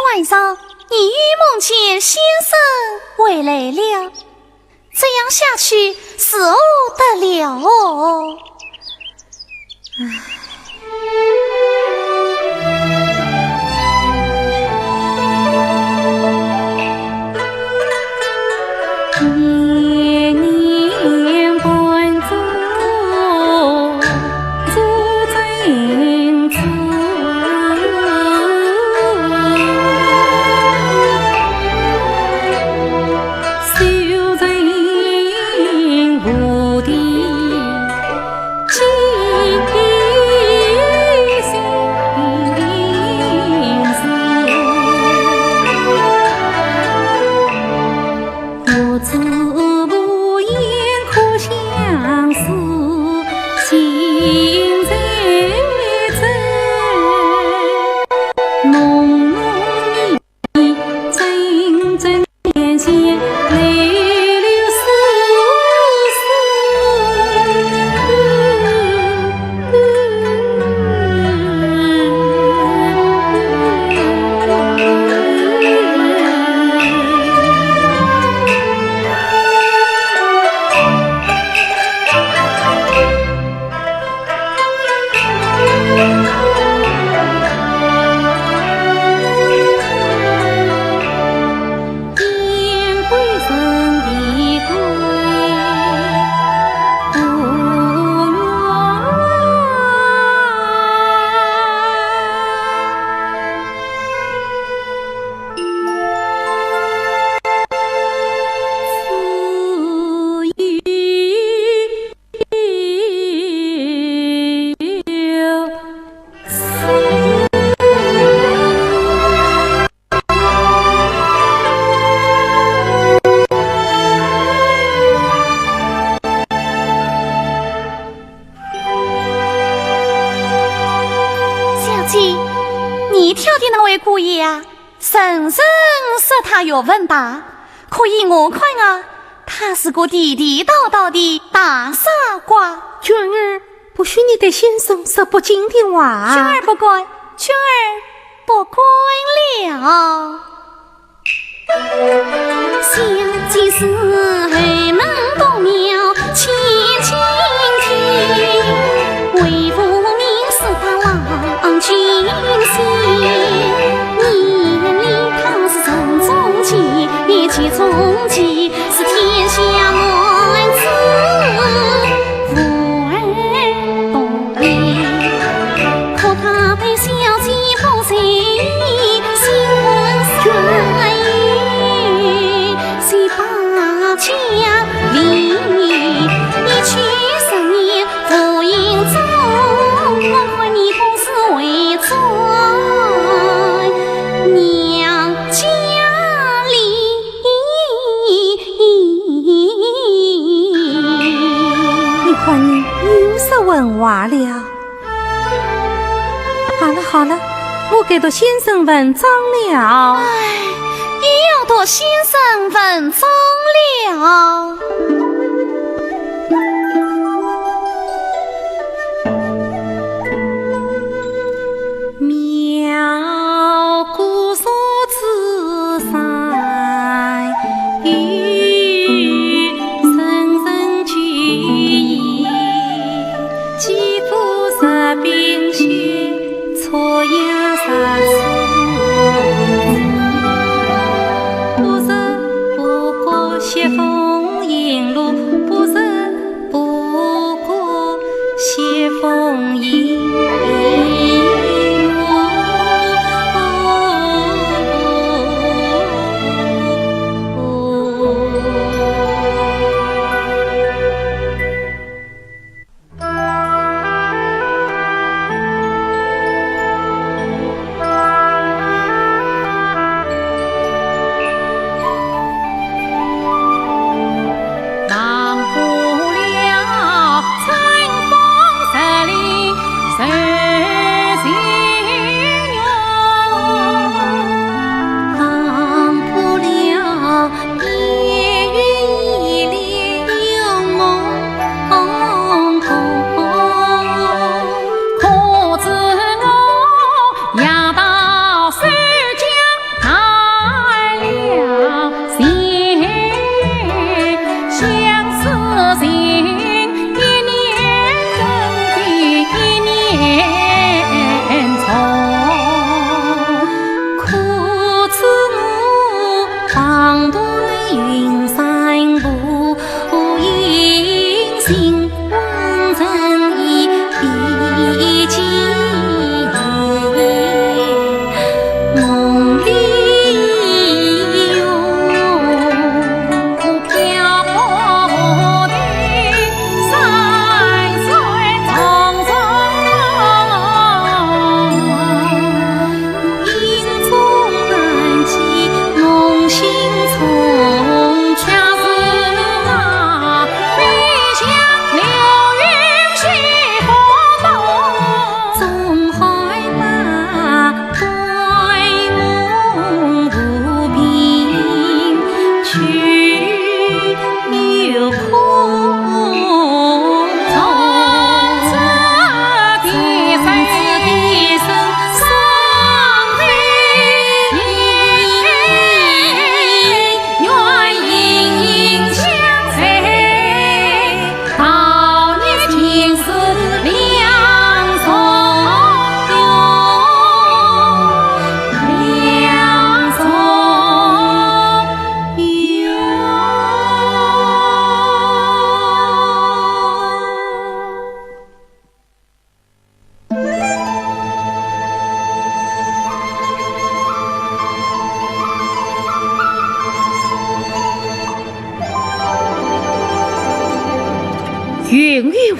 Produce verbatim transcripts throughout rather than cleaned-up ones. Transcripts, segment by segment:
晚上你又梦见先生回来了，这样下去如何得了哦？唉。小姐，你挑的那位姑爷啊，人人说他学问大，可以我看啊，他是个地地道道的大傻瓜。娟儿，不许你对先生说不敬的话。娟儿不敢，娟儿不敢了。 你看你又说文话了。好了好了，我该读先生文章了。唉，又要读先生文章了。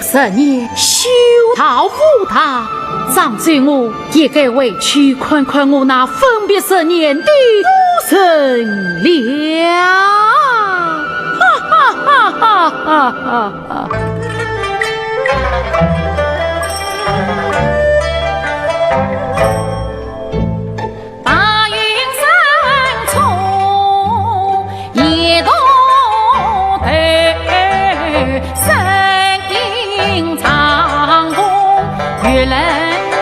十年修道无他，张嘴我也该回去看看我那分别十年的夫人了。哈哈哈哈哈哈！白云深处夜渡头，身影长空月冷楼。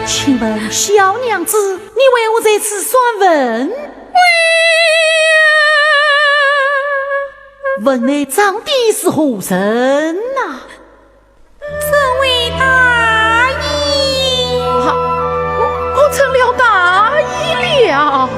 请问小娘子，你为何在此算问？问你长得是何人呐？ 这位大爷。啊，我，我成了大爷了。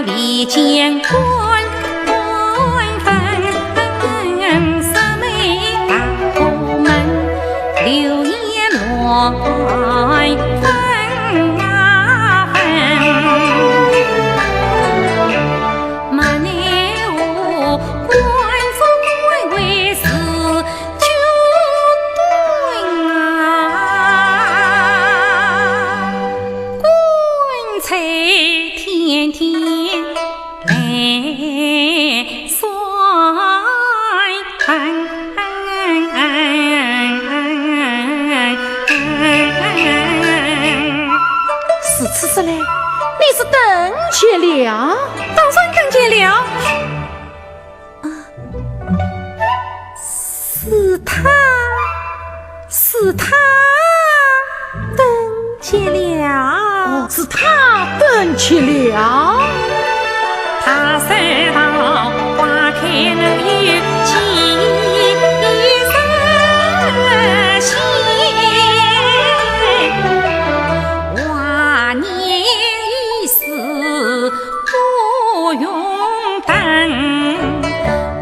里见官官分，四面大火门，流言乱纷啊纷。马内我官做官为是 就等啊，棺材天天来算。如此说来，你是等急了？当然等急了。 是他，是他等急了。哦，是他等急了。他说道：花开月有几时现？华年已逝 不用等，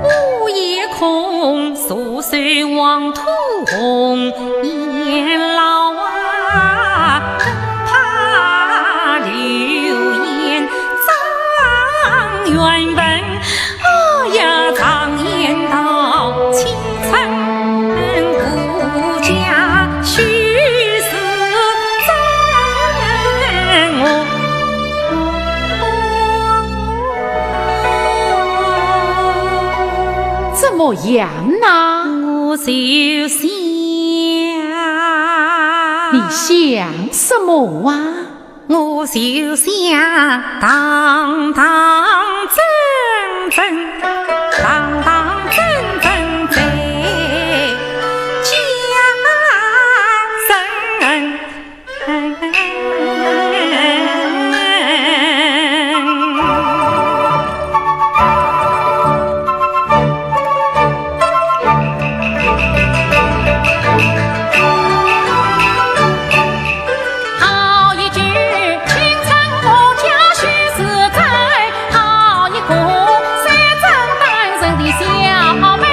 午夜空，数岁黄土红，年老啊，更怕流言状元文。 哎呀，常言道，青春无价，须是真。怎么样呐？我就想，你想什么啊？ 我就想堂堂正正，堂堂正正在家人。 好一句，青春无价须是真。好一个，三张单人的小美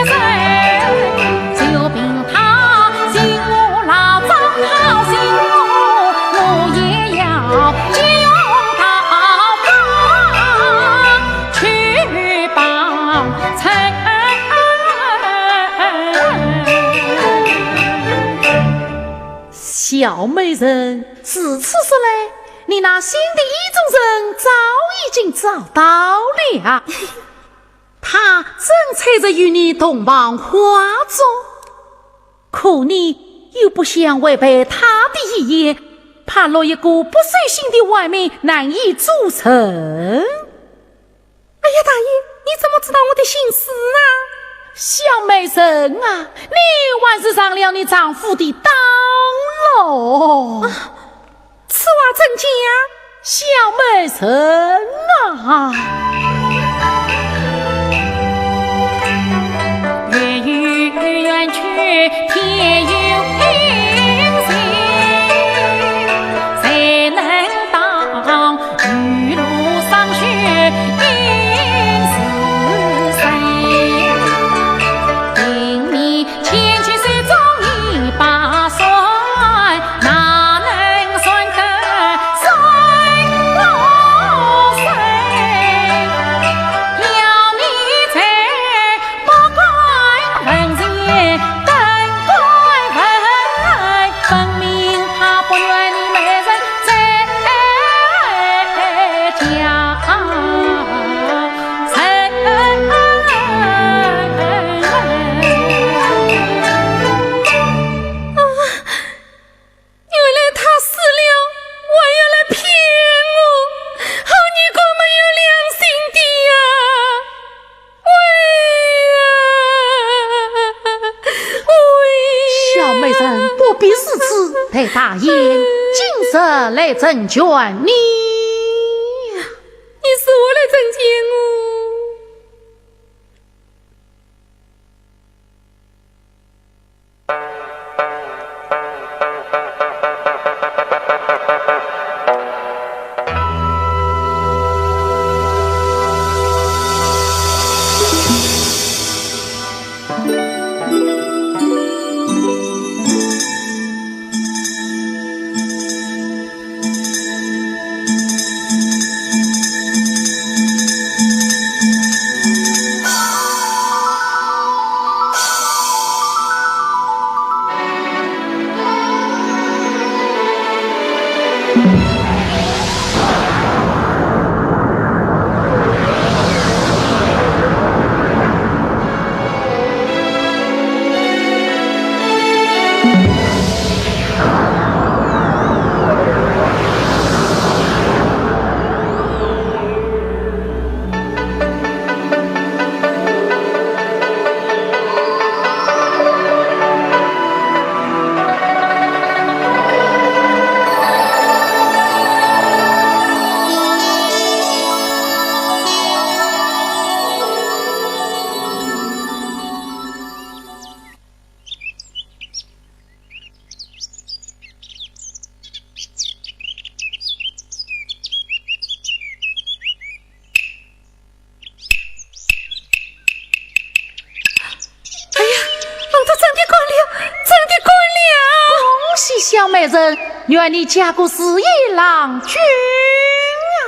人。就凭她，请我老张好心我，我也要借用她去帮衬。小美人，如此说来，你那心底意中人早已经找到了，他正在这与你洞房花烛，可你又不想违背他的遗言，怕落一个不守信的坏命难以做成。 哎呀，大爷，你怎么知道我的心思啊？小美人啊，你还是上了你丈夫的当喽。啊，此话怎讲？小美人啊。月有圆缺，天有阴晴，谁能 当雨露霜雪，应是谁？明明牵起手中一把伞，哪能算得算落水？要你在 不敢问前，更敢问后，分明他不愿你美人再嫁人。啊， 原来他死了，还要来骗我，好你个没有良心的呀！喂呀，喂呀！小美人不必如此，待大爷今日来成全你。你是我来成全我？美人，愿你嫁个如意郎君啊！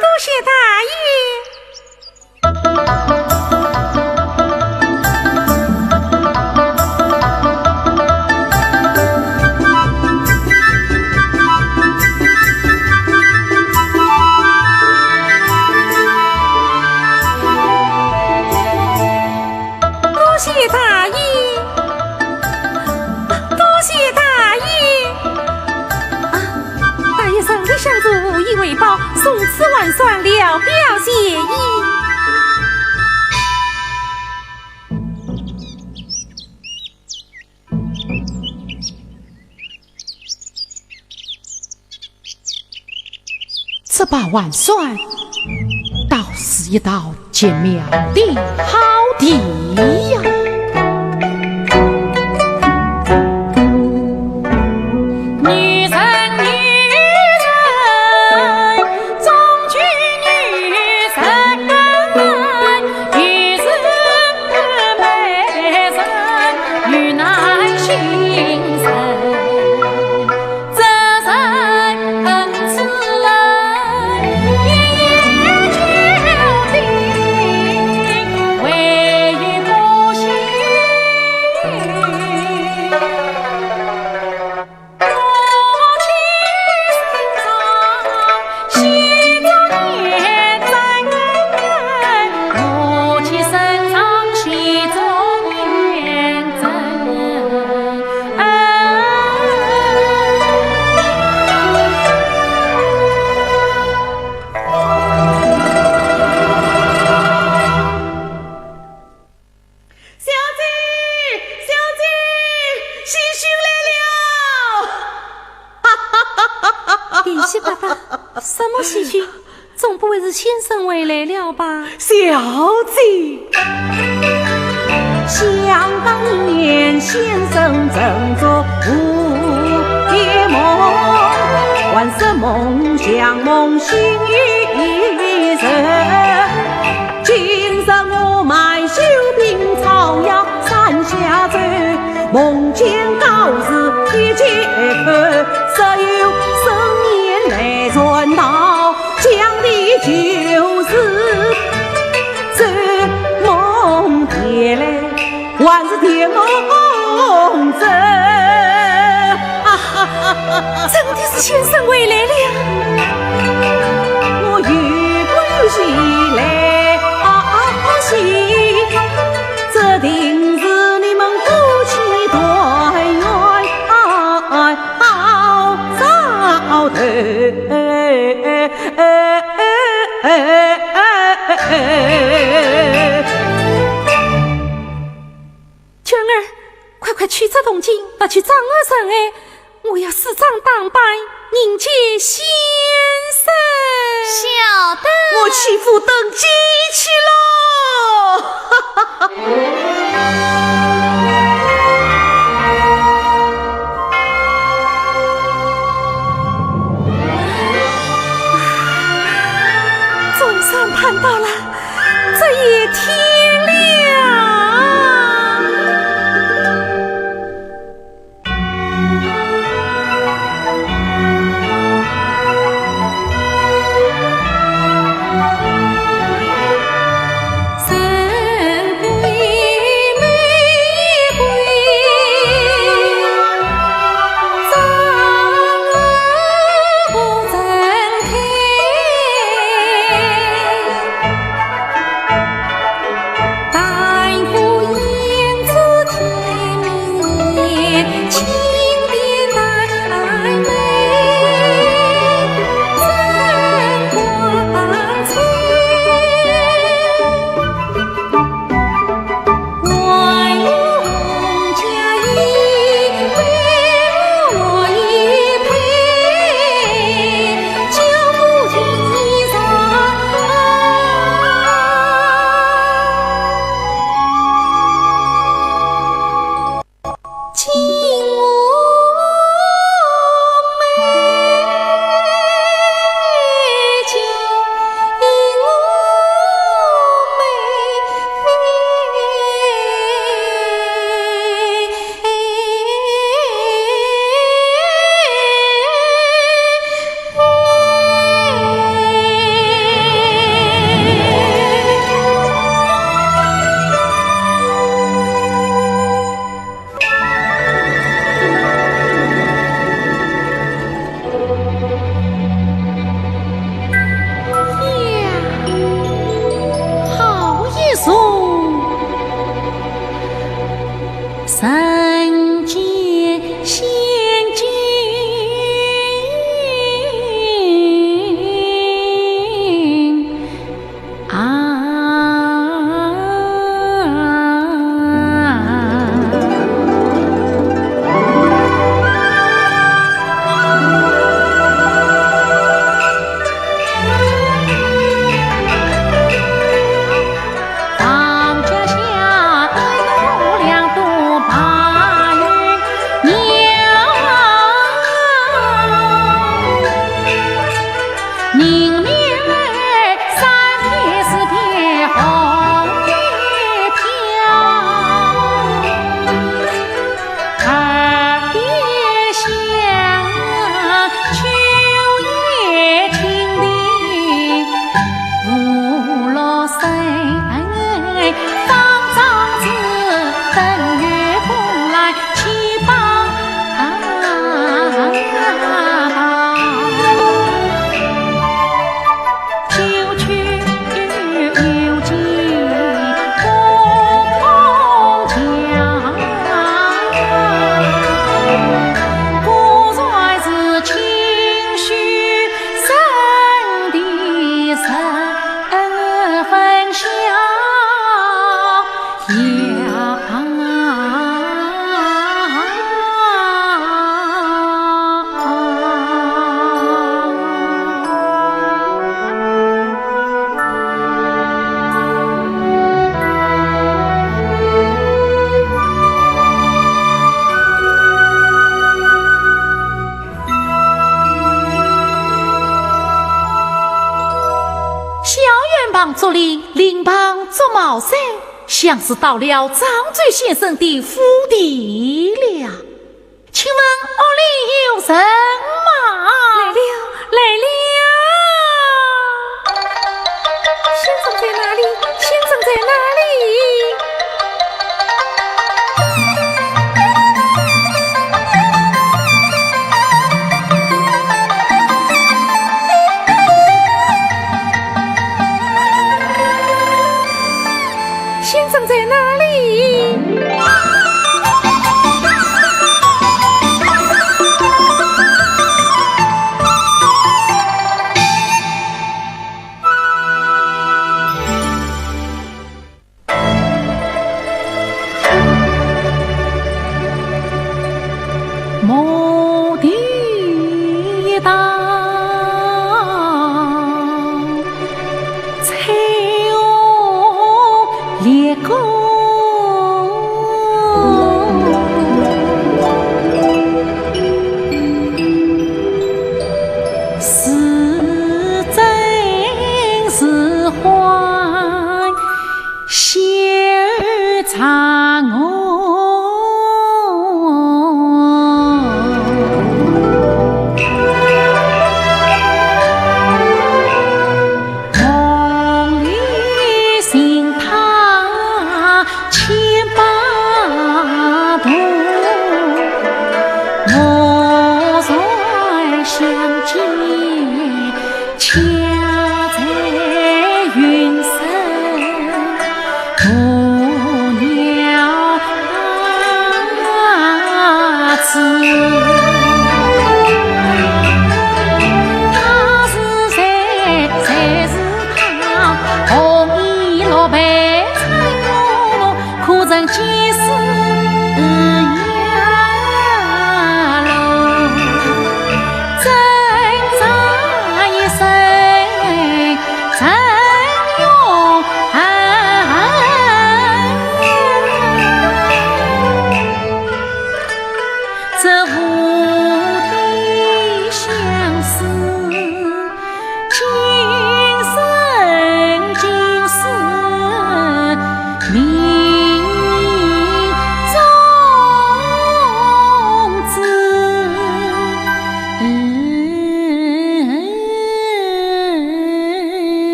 多谢大爷。 多谢大爷，多谢大爷。啊，大爷上的香烛无以为报，从此完算，聊表谢意。 这把完算，倒是一道精妙的好题呀。女人，女人，终究女人，一世美人，遇难心人。 小姐，小姐，喜讯来了！哈哈哈哈哈！喜讯？什么喜讯？总不会是先生回来了吧？小姐，想当年先生曾做蝴蝶梦，还似梦想梦醒一人。 今日我买绣鬓草药三下走，梦见告辞一件厚，只有深夜来传道，讲的就是做梦别来，还是甜梦真。 真的是先生回来了。我有欢喜来喜，这定是你们夫妻团圆好兆头。 娟儿，快快去摘铜镜，拿去张罗人哎，我要梳妆打扮，迎接先生。晓得。我去赴登记去喽。总算盼到了。 这也天亮。小院旁竹林，林旁竹茅山，像是到了漳州先生的府邸了。请问屋里有人吗？来了，来了。先生在哪里？先生在哪里？ 先生在哪里？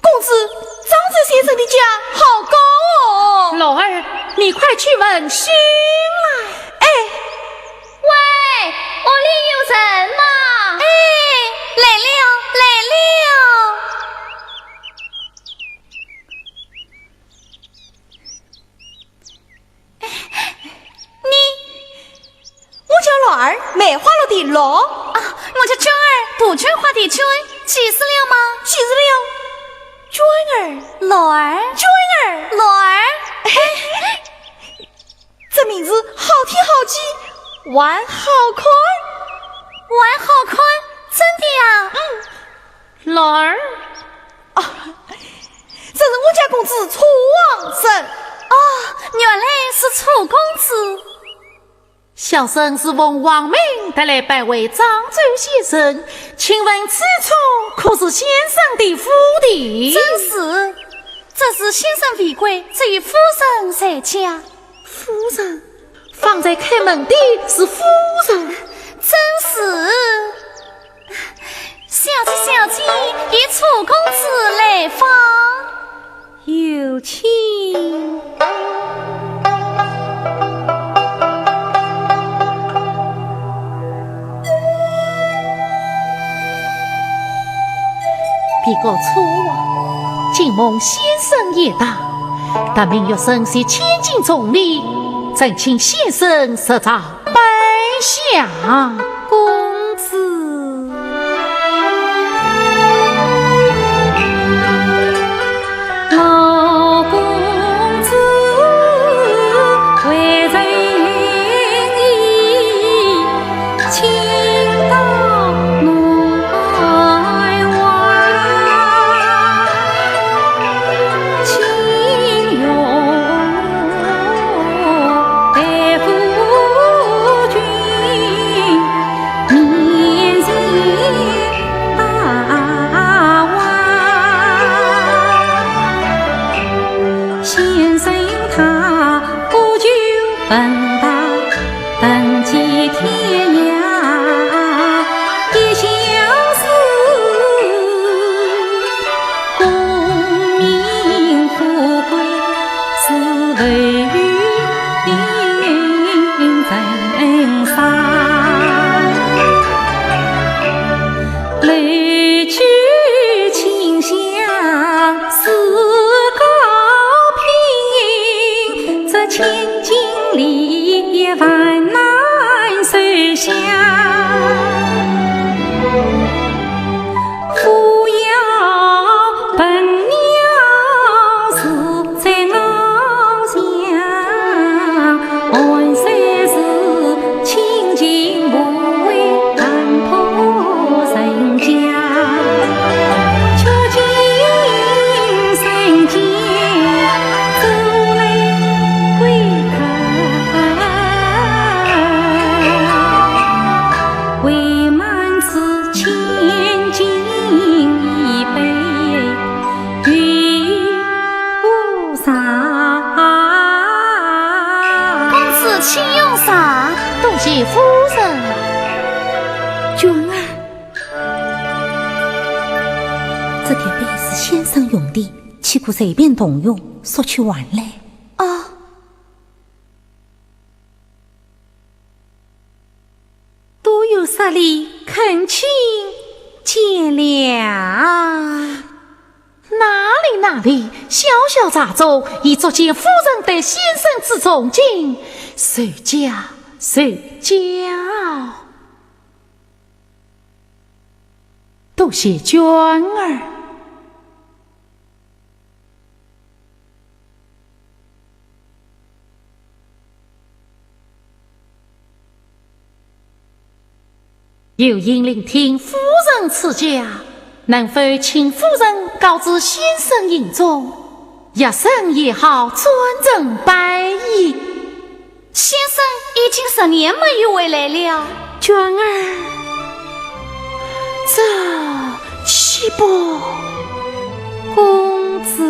公子，漳州先生的家好高哦。老二，你快去闻讯来。哎。喂，屋里有人吗？哎，来了，来了。 你，我叫老二，梅花鹿的鹿。啊，我叫娟儿，杜鹃花的鹃，急死了吗？急死了。娟儿，老二，娟儿，老二。这名字好听好记，还好看。还好看？真的呀？嗯。 老二。啊，这是我家公子楚王生。哦，原来是楚公子。小生是奉王命特来拜会漳州先生，请问此处可是先生的府邸？正是，只是先生未归，只有夫人在家。夫人？方才开门的是夫人？正是。小姐，小姐，有楚公子来访。 有请。别个错啊，今蒙先生一搭，但命学生写千金重礼，正请先生设宴拜谢公子。 老公子为人义，请到南外，请用大夫君。 面前把玩。先生他不求闻道，闻及天涯一相思，功名富贵是浮云层山。 楼居清香似高平，这千金丽叶万难收香。 扶摇伴娘是在楼上，寒山寺清静无为，淡泊人家。却见人间珠泪归头，唯满此 千金一杯余无茶。公子请用茶。多谢夫人。君儿，这点杯是先生用的，岂可随便动用，索取还来。哦。 多有失礼，恳请见谅。哪里哪里，小小茶桌已足见夫人对先生之重敬，受教，受教。多谢娟儿。 有幸聆听夫人赐教，能否请夫人告至先生营中，学生也好转正拜一。 先生已经十年没有回来了。娟儿，这岂不……公子。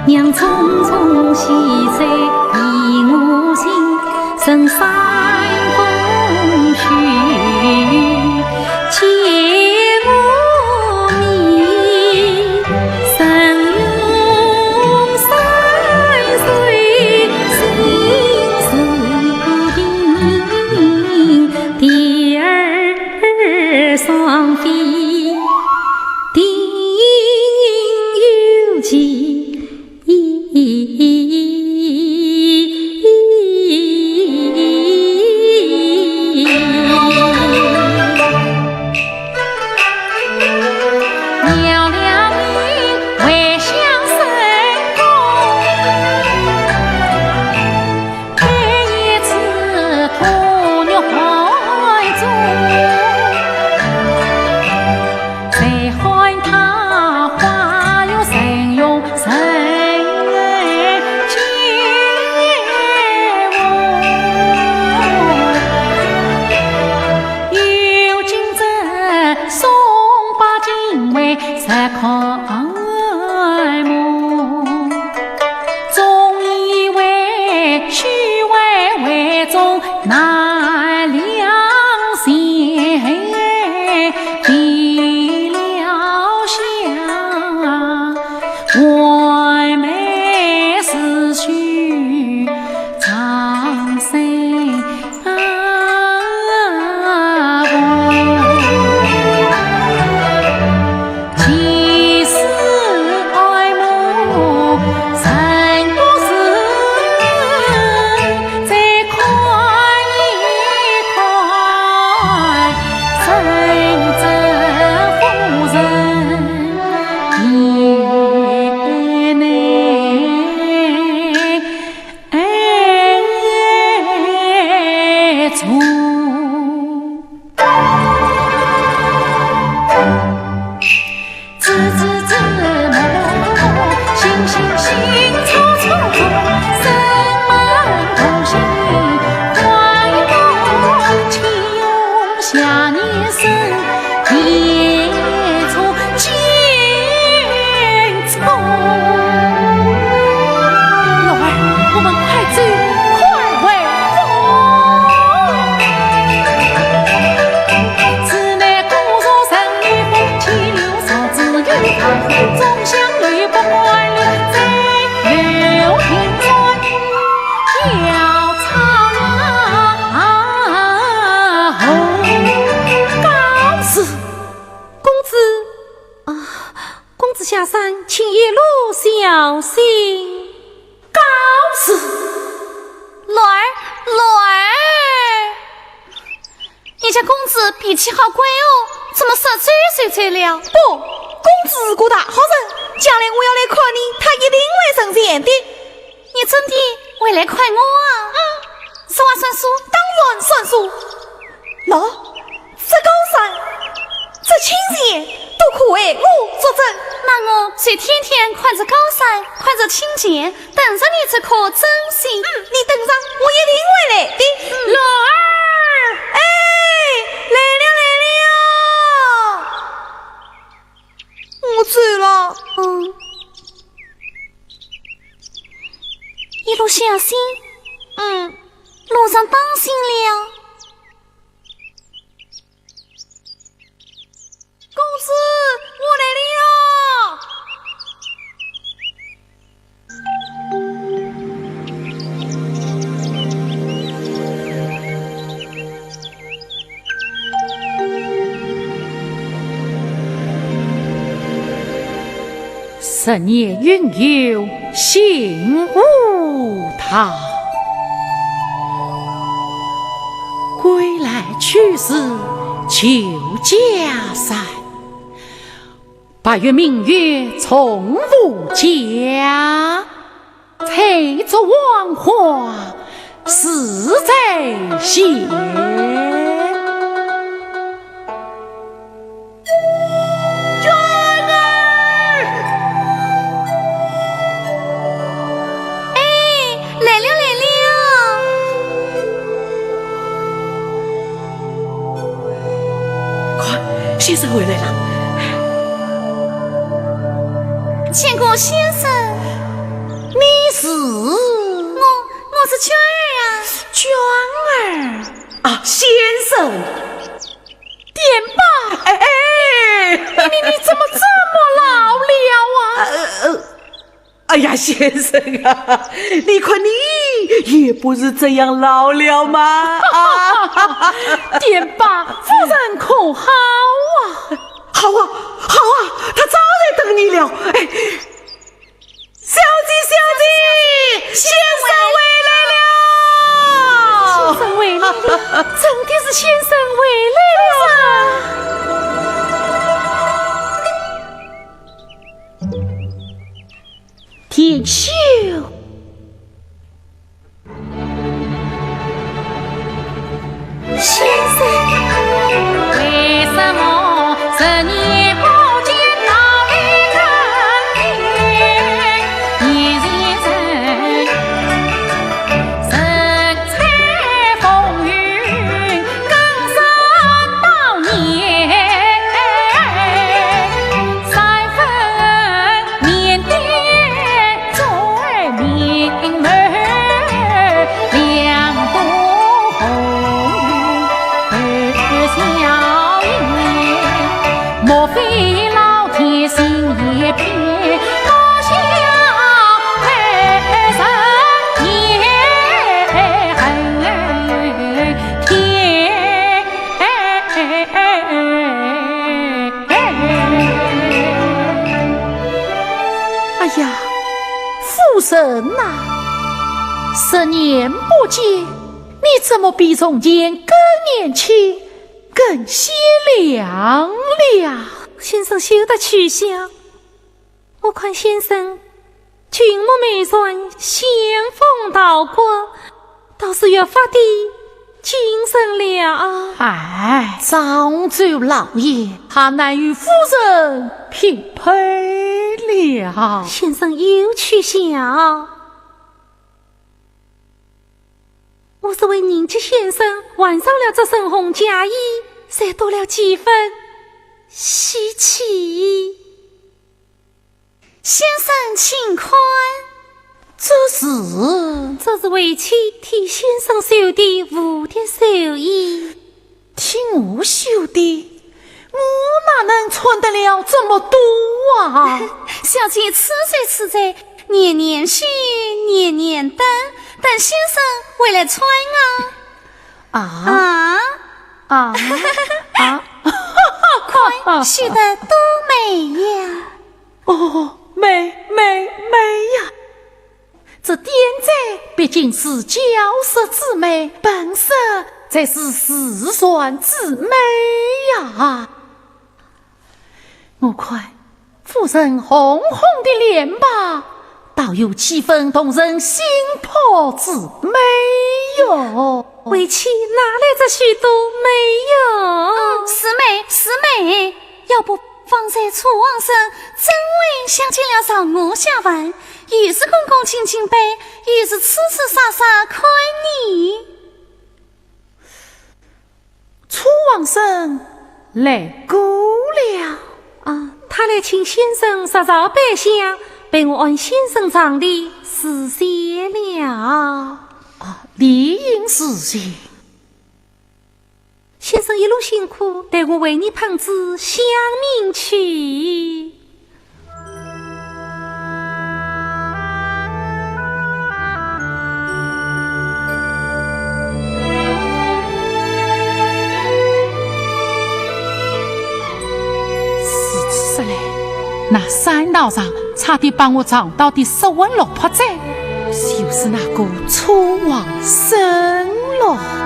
娘匆匆逝去已无情，人山风去见无面，人永山水心事不定，蝶儿双飞，定有期。 公子，啊，公子下山，请一路小心。告辞。兰儿，兰儿，你家公子脾气好怪哦，怎么说走就走了？不，公子是个大好人，将来我要来看你，他一定会成全的。你真的会来看我啊？嗯。说话算数？当然算数。喏， 这高山，这清泉，都可为我作证。那我就天天看着高山，看着清泉，等着你这颗真心。嗯，你等着，我一定会来的。嗯。兰儿！哎，来了，来了。我走了。嗯。一路小心。嗯。路上当心了。 公子，我来了。十年云游，心无他。 归来去时旧家山，白云明月重无家，翠竹黄花自在闲。 娟儿！哎，来了，来了！看，先生回来了。见过先生。典巴，哎哎，你你你怎么这么老了啊？呃呃，哎呀，先生啊，你看你也不是这样老了吗？啊，典巴，夫人可好啊？好啊，好啊，她早在等你了。哎，小姐，小姐，先生回来了！先生回来了，真的是先生回来了啊！田秀。先生。哎呀，夫人呐，十年不见，你怎么比从前更年轻，更贤良了？先生休得取笑，我看先生 俊目眉善，仙风道骨，倒是越发的精神了啊。哎，张州老爷，他难与夫人匹配了。先生又取笑。我是为迎接先生换上了这身红嫁衣，才多了几分稀奇。 先生请看。这是？这是为妻替先生绣的蝴蝶寿衣。替我绣的？我哪能穿得了这么多啊？小姐，此罪此罪，年年绣，年年登，等先生回来穿啊。啊？啊？啊？啊？看，绣得多美呀！ 哦，美，美，美呀！这典宅毕竟是娇奢之美，本色才是时尚之美呀。我看夫人红红的脸庞，倒有几分动人心魄之美哟。为妻哪来这许多美哟？嗯，是美，是美。 要不方才楚王生怎会想起了让我下凡，又是恭恭敬敬拜，又是痴痴傻傻看你？楚王生来过了。啊，他来请先生入朝拜相，被我按先生常例辞谢了。啊，理应辞谢。 先生一路辛苦，待我为你捧仔香茗去。如此说来，那山道上 差点把我撞倒的失魂落魄者，就是那个楚王生了。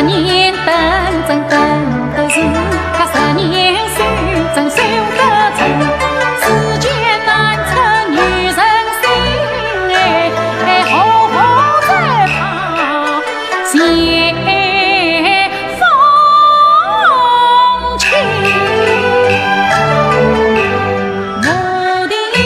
年等真等得是，他十年修真修得成，世间难测女人心，哎，哎，何苦在怕谢风清？我的公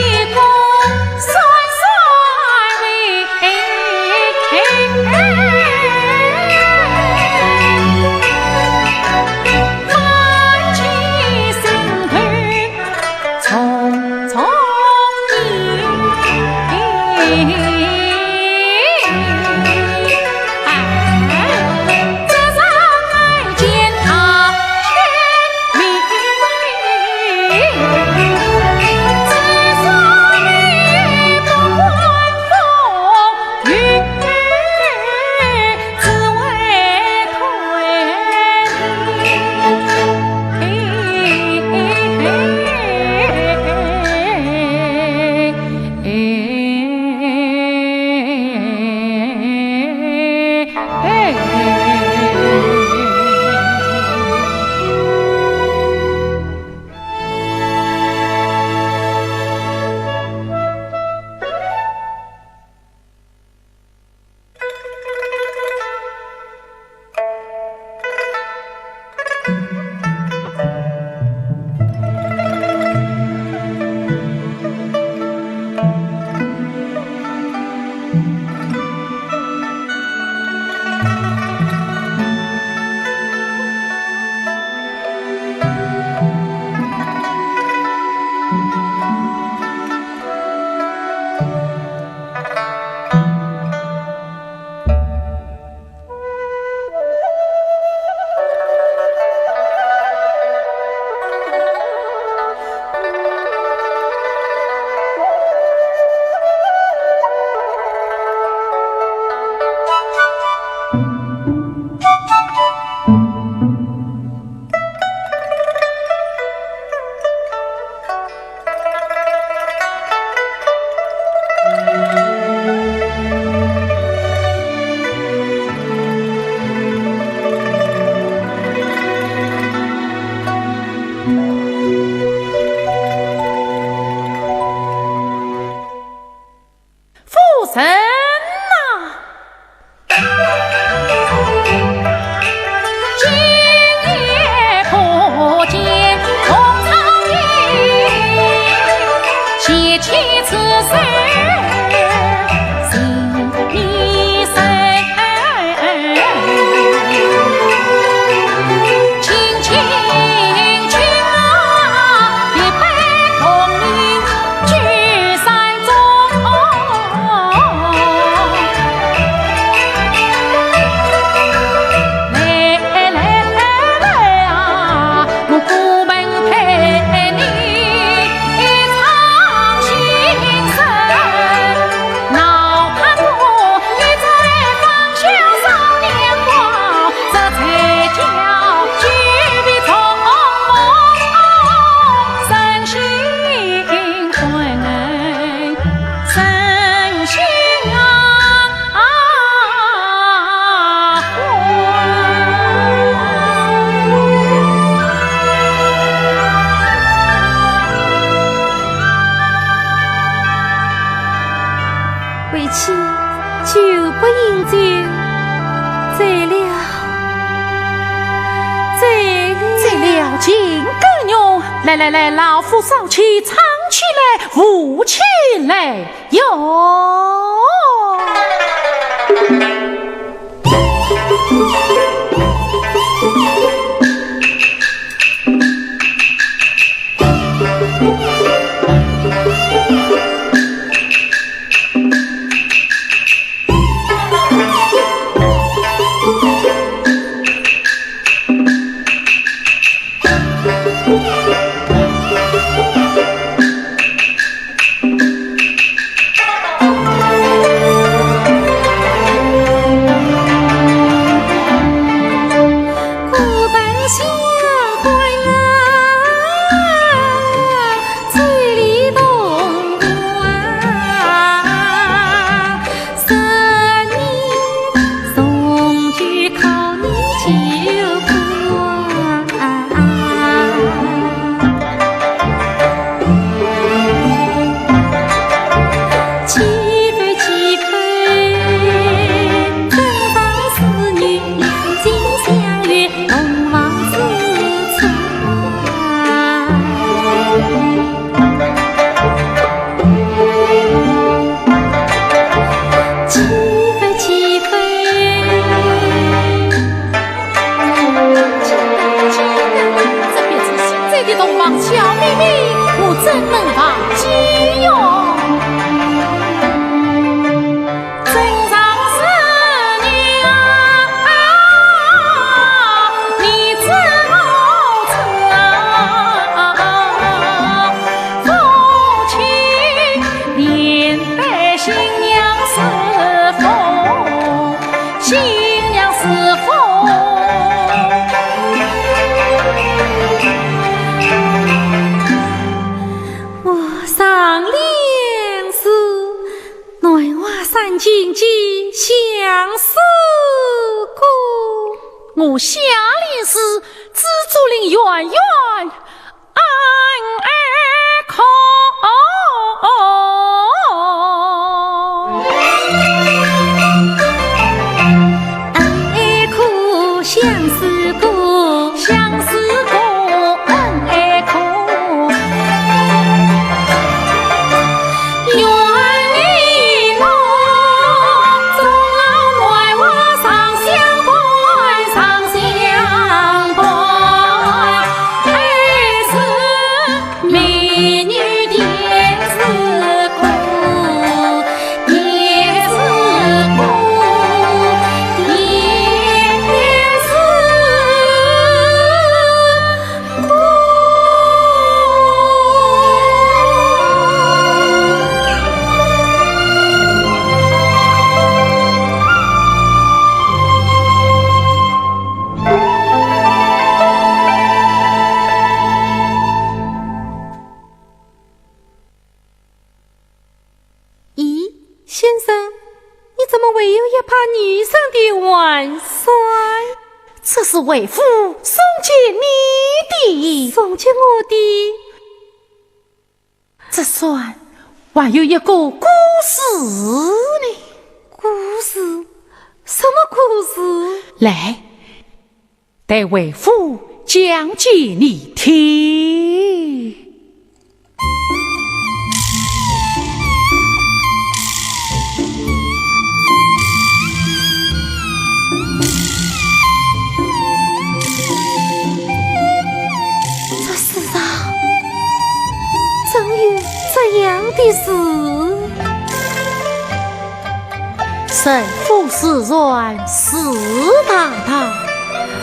夫人呐！ 为妻久不饮酒，醉了，醉了。醉了尽够用。来来来，老夫烧气，唱起来，舞起来哟。相思歌。我夏灵时，紫竹林远远，暗夜空。暗夜空，相思歌。相思歌，暗夜空。 咦，先生，你怎么会有一把女人的汗衫？这是为父送给你的。送给我的？这衫还有一个故事呢。故事？什么故事？来， 待为父讲给你听。这世上真有这样的事？ 人夫是鸾，是大道，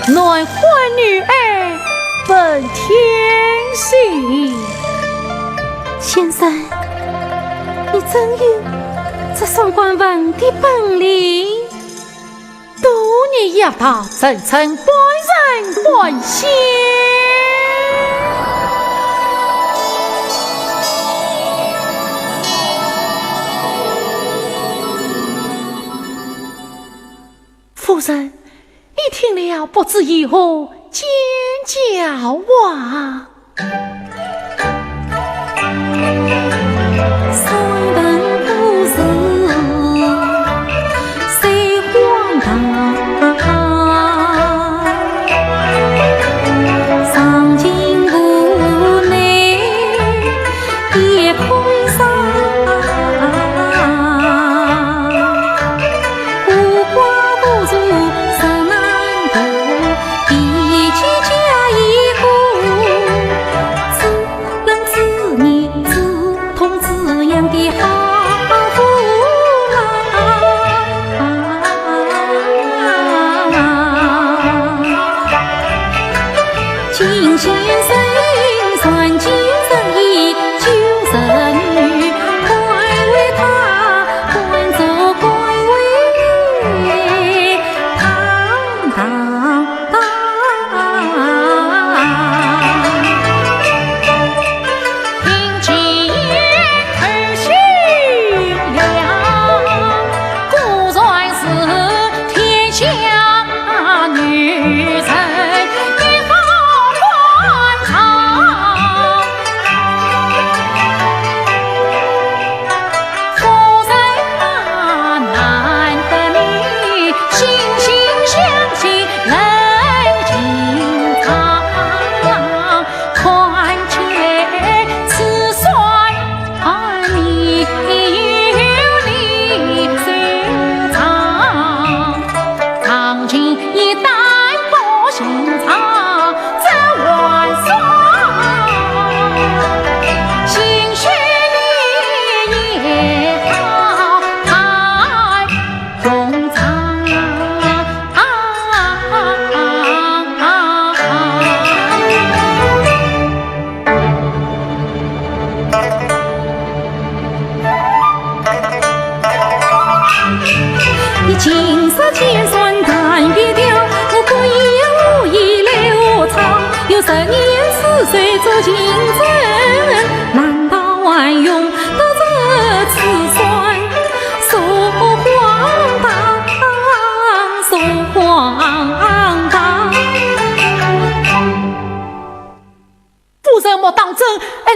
男欢女爱本天性。先生，你真有这双观文的本领？多年学道，人称半人半仙。 夫人，你听了不知以何见教啊？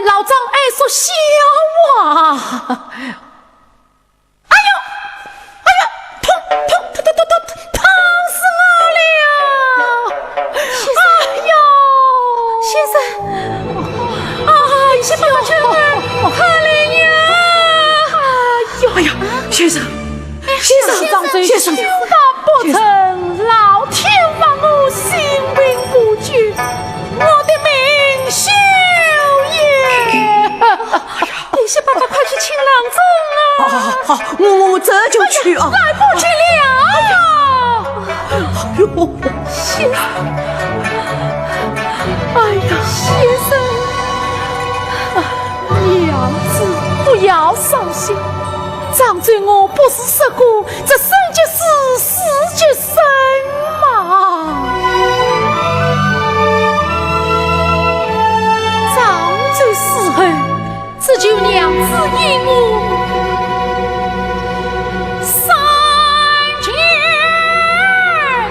老张爱说笑话。哎呦，哎呦，痛，痛，痛，痛，痛，痛死我了！哎呦，先生，啊，你先把我救来，快来呀！哎呦，哎呀，先生，先生，先生，先生，先生，不成，老天亡我，性命无救，我的命休也！你先把他快去请郎中啊！好，好，好，好，我，我这就去啊。来不及了！哎呦，先生，哎呀，先生，啊，娘子，不要伤心，张周我不是说过，这生即死，死即生嘛。张周死后， 只求娘子依我三千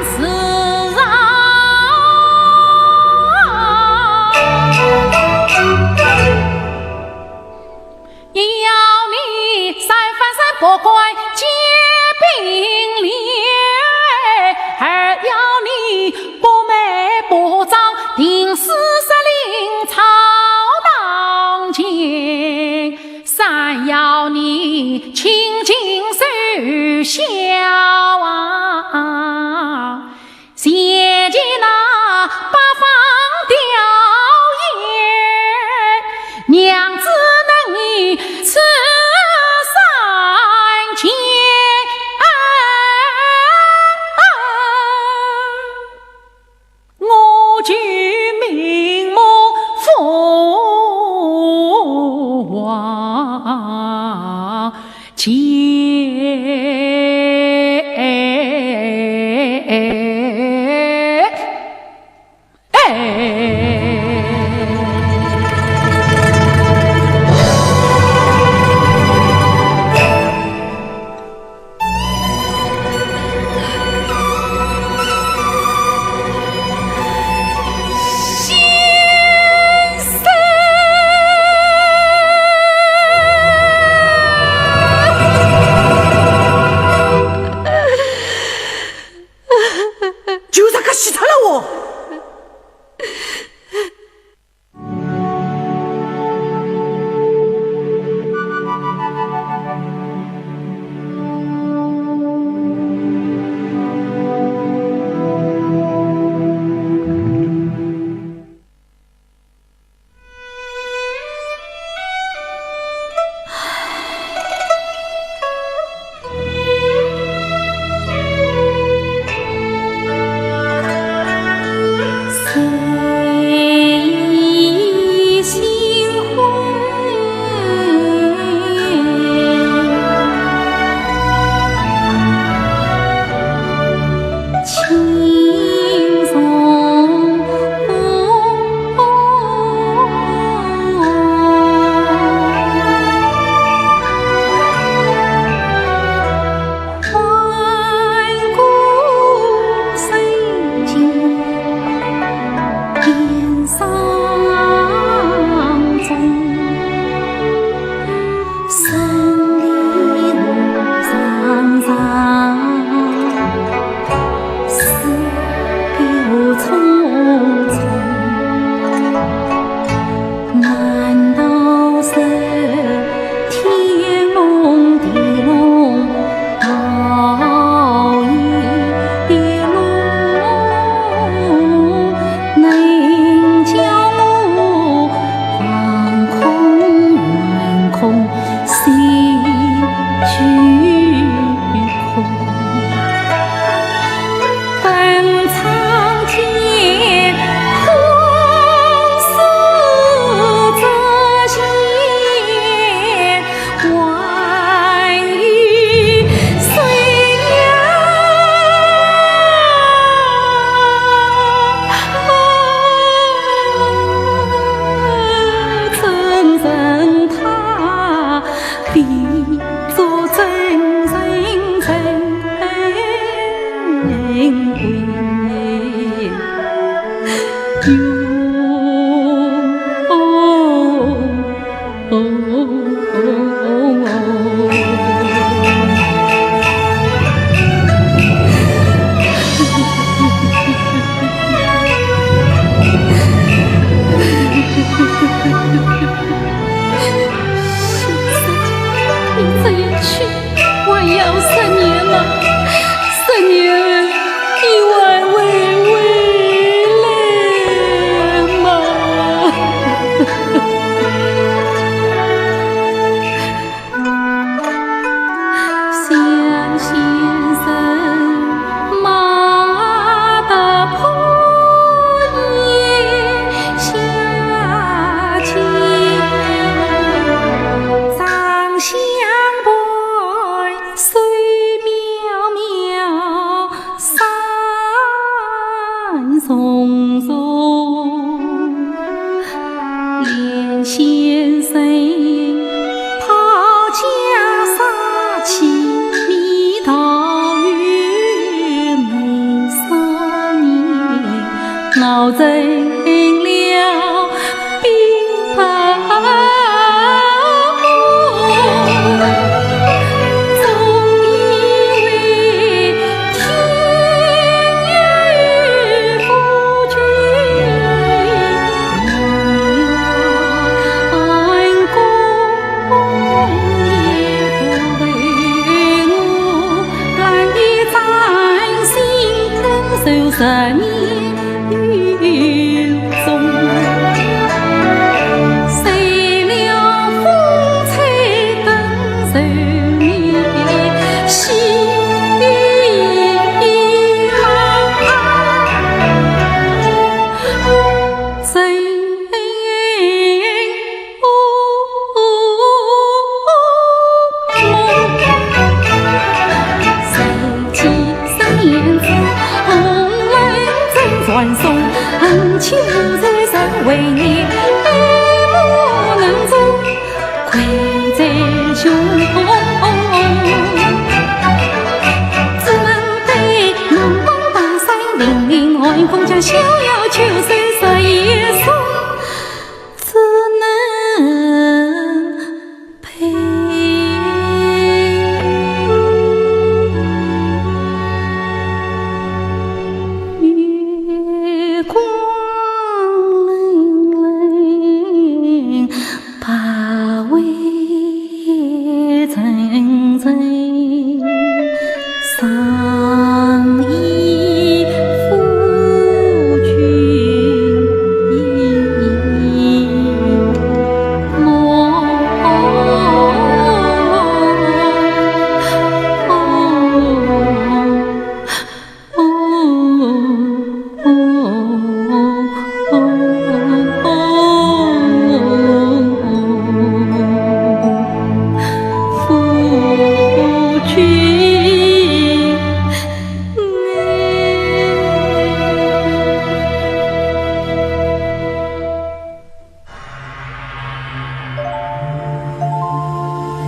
世啊！要你三番三不管结并列，二要你不卖不涨，定死石林草堂前。 三要你清静守孝啊，前去那八方吊唁，娘子能移此山前。 我就明目风光见。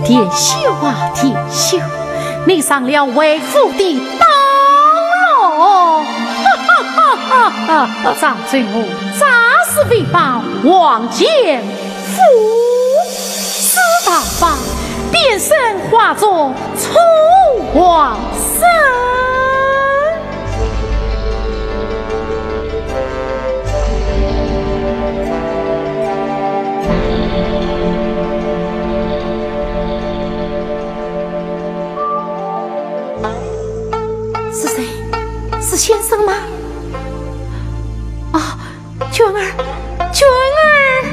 田秀啊，田秀，你上了为父的当喽！哈哈哈哈哈！张春华，詐尸诽谤，妄见父子大法，变身花中出王身。 是谁？是先生吗？啊，娟儿，娟儿，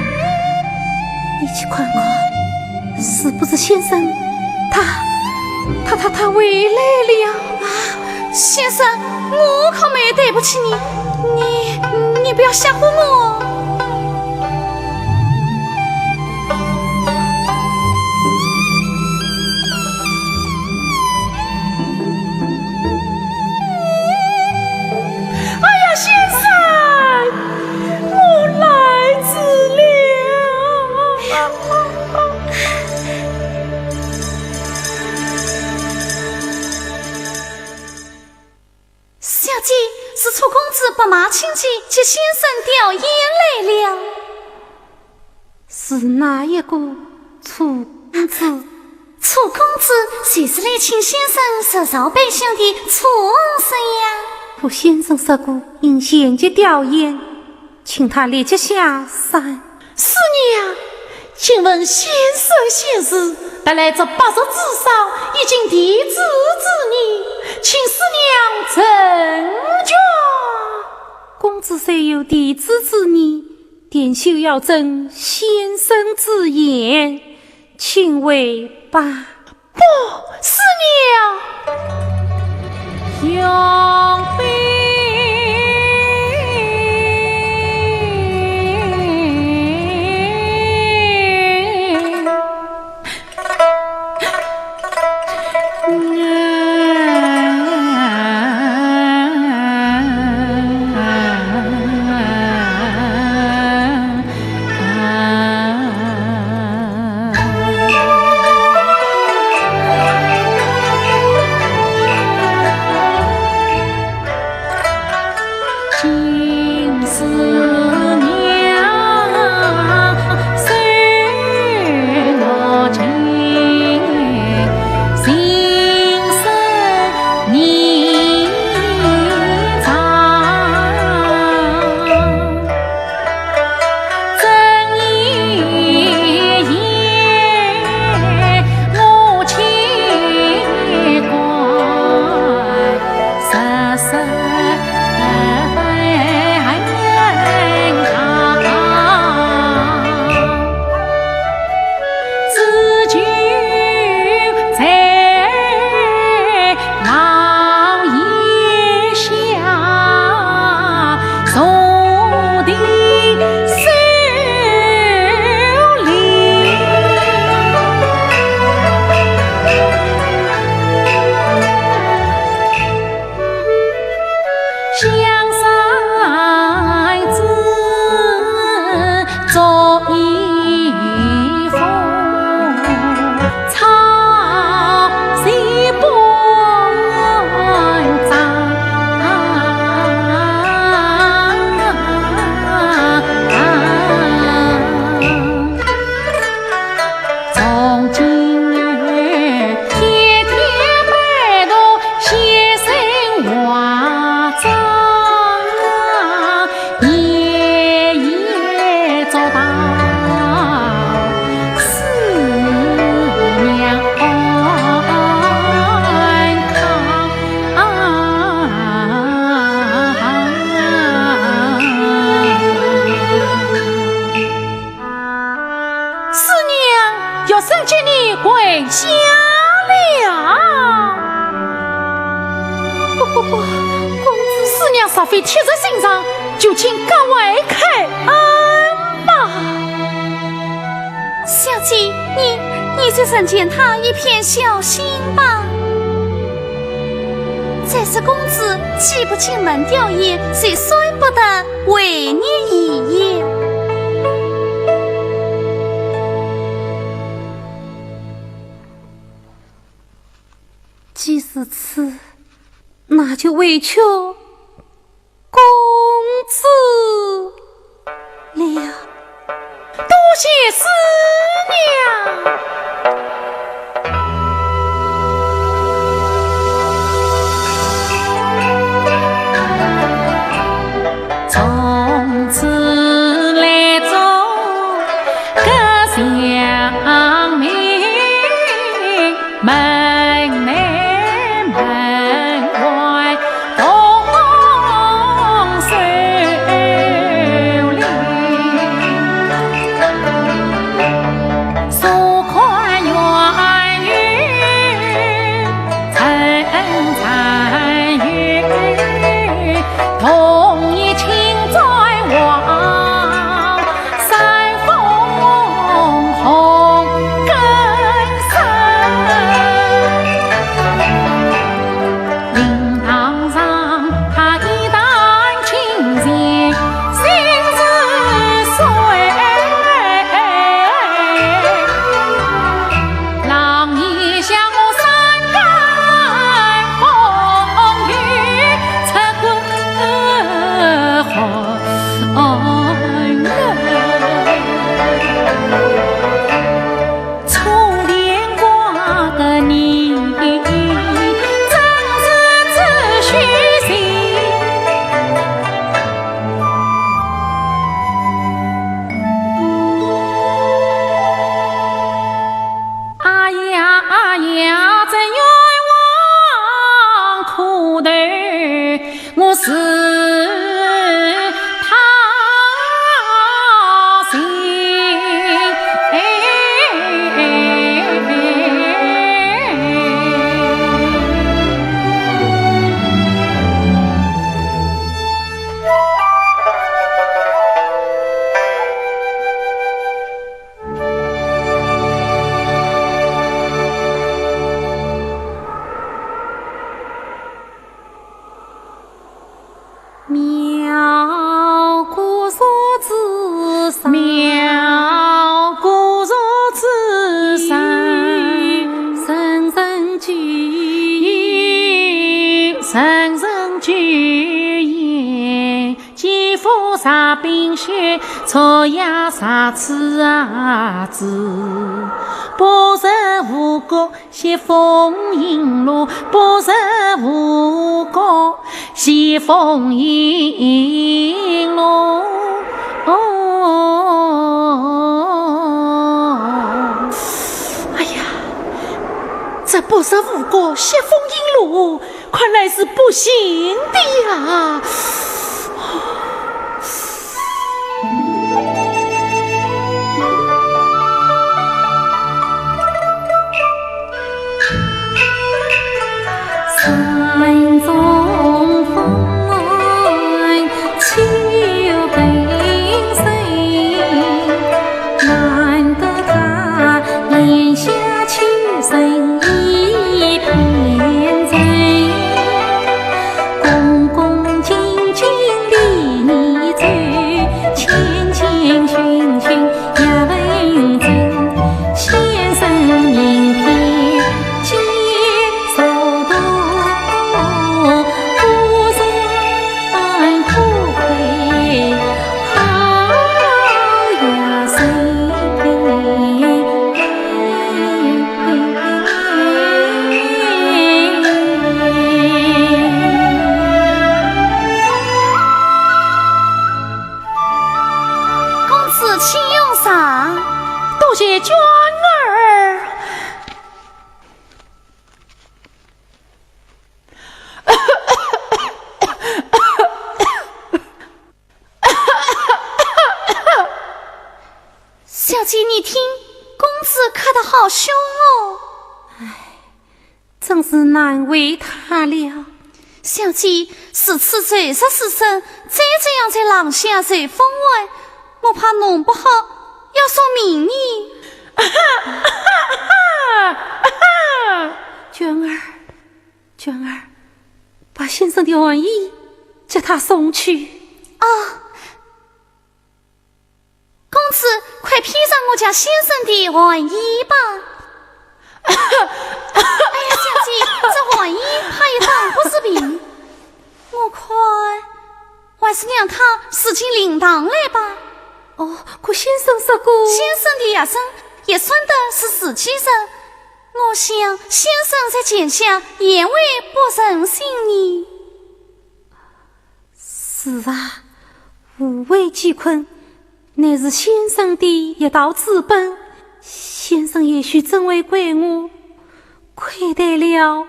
你去看看，是不是先生？他，他，他，他回来了。啊，先生，我可没对不起你，你，你不要吓唬我。 哎呀，先生，我来迟了。小姐，是楚公子白马青骥接先生吊唁来了。 是哪一个楚公子？楚公子就是来请先生入朝拜相的楚王孙呀。我先生说过，因前去吊唁，请他立即下山。师娘，请问先生仙逝，特来这白石之上，已经题字之意，请师娘成全。公子虽有题字之意， 田秀要遵先生之言，请回吧。不，师娘。兄弟。四娘，学生见你跪下了。不不不，公子。四娘实非铁石心肠，就请各位开恩吧。小姐，你，你就成全他一片孝心吧。这是公子既不进门吊唁，就算不得 违你遗言。既如此，那就委屈公子了。 多谢四娘。从此来做个祥民，门内门外 同受礼，坐看圆游，称赞有，同意请转往。 三峰红根生。灵堂上他一旦进前，心似水。郎已向我三更风雨出关河。 初恋花的你，真是只虚情。哎呀，哎呀，这冤枉苦头 我是他心。妙果若知山，妙果若知山，人人皆，人人皆言， 肌肤若冰雪，草叶如此啊紫。不识吴国雪峰银罗，不识吴国雪峰银罗。哎呀，这不识吴国雪峰银罗，看来是不行的呀。公子请用茶。多谢娟儿。 小姐，你听，公子咳得好凶哦。唉，真是难为他了。小姐，如此寒热时节，再这样在廊下吹风寒，我怕弄不好要送命呢。娟儿，娟儿，把先生的寒衣给他送去。啊， 公子，快披上我家先生的寒衣吧。哎呀，小姐，这寒衣怕也当不是病。我看，还是让他住进灵堂来吧。哦，可先生说过，先生的学生也算得是自己人，我想先生在泉下也会不省心呢。 是啊，无为寄困，乃是先生的一道资本。先生也许真会怪我亏待了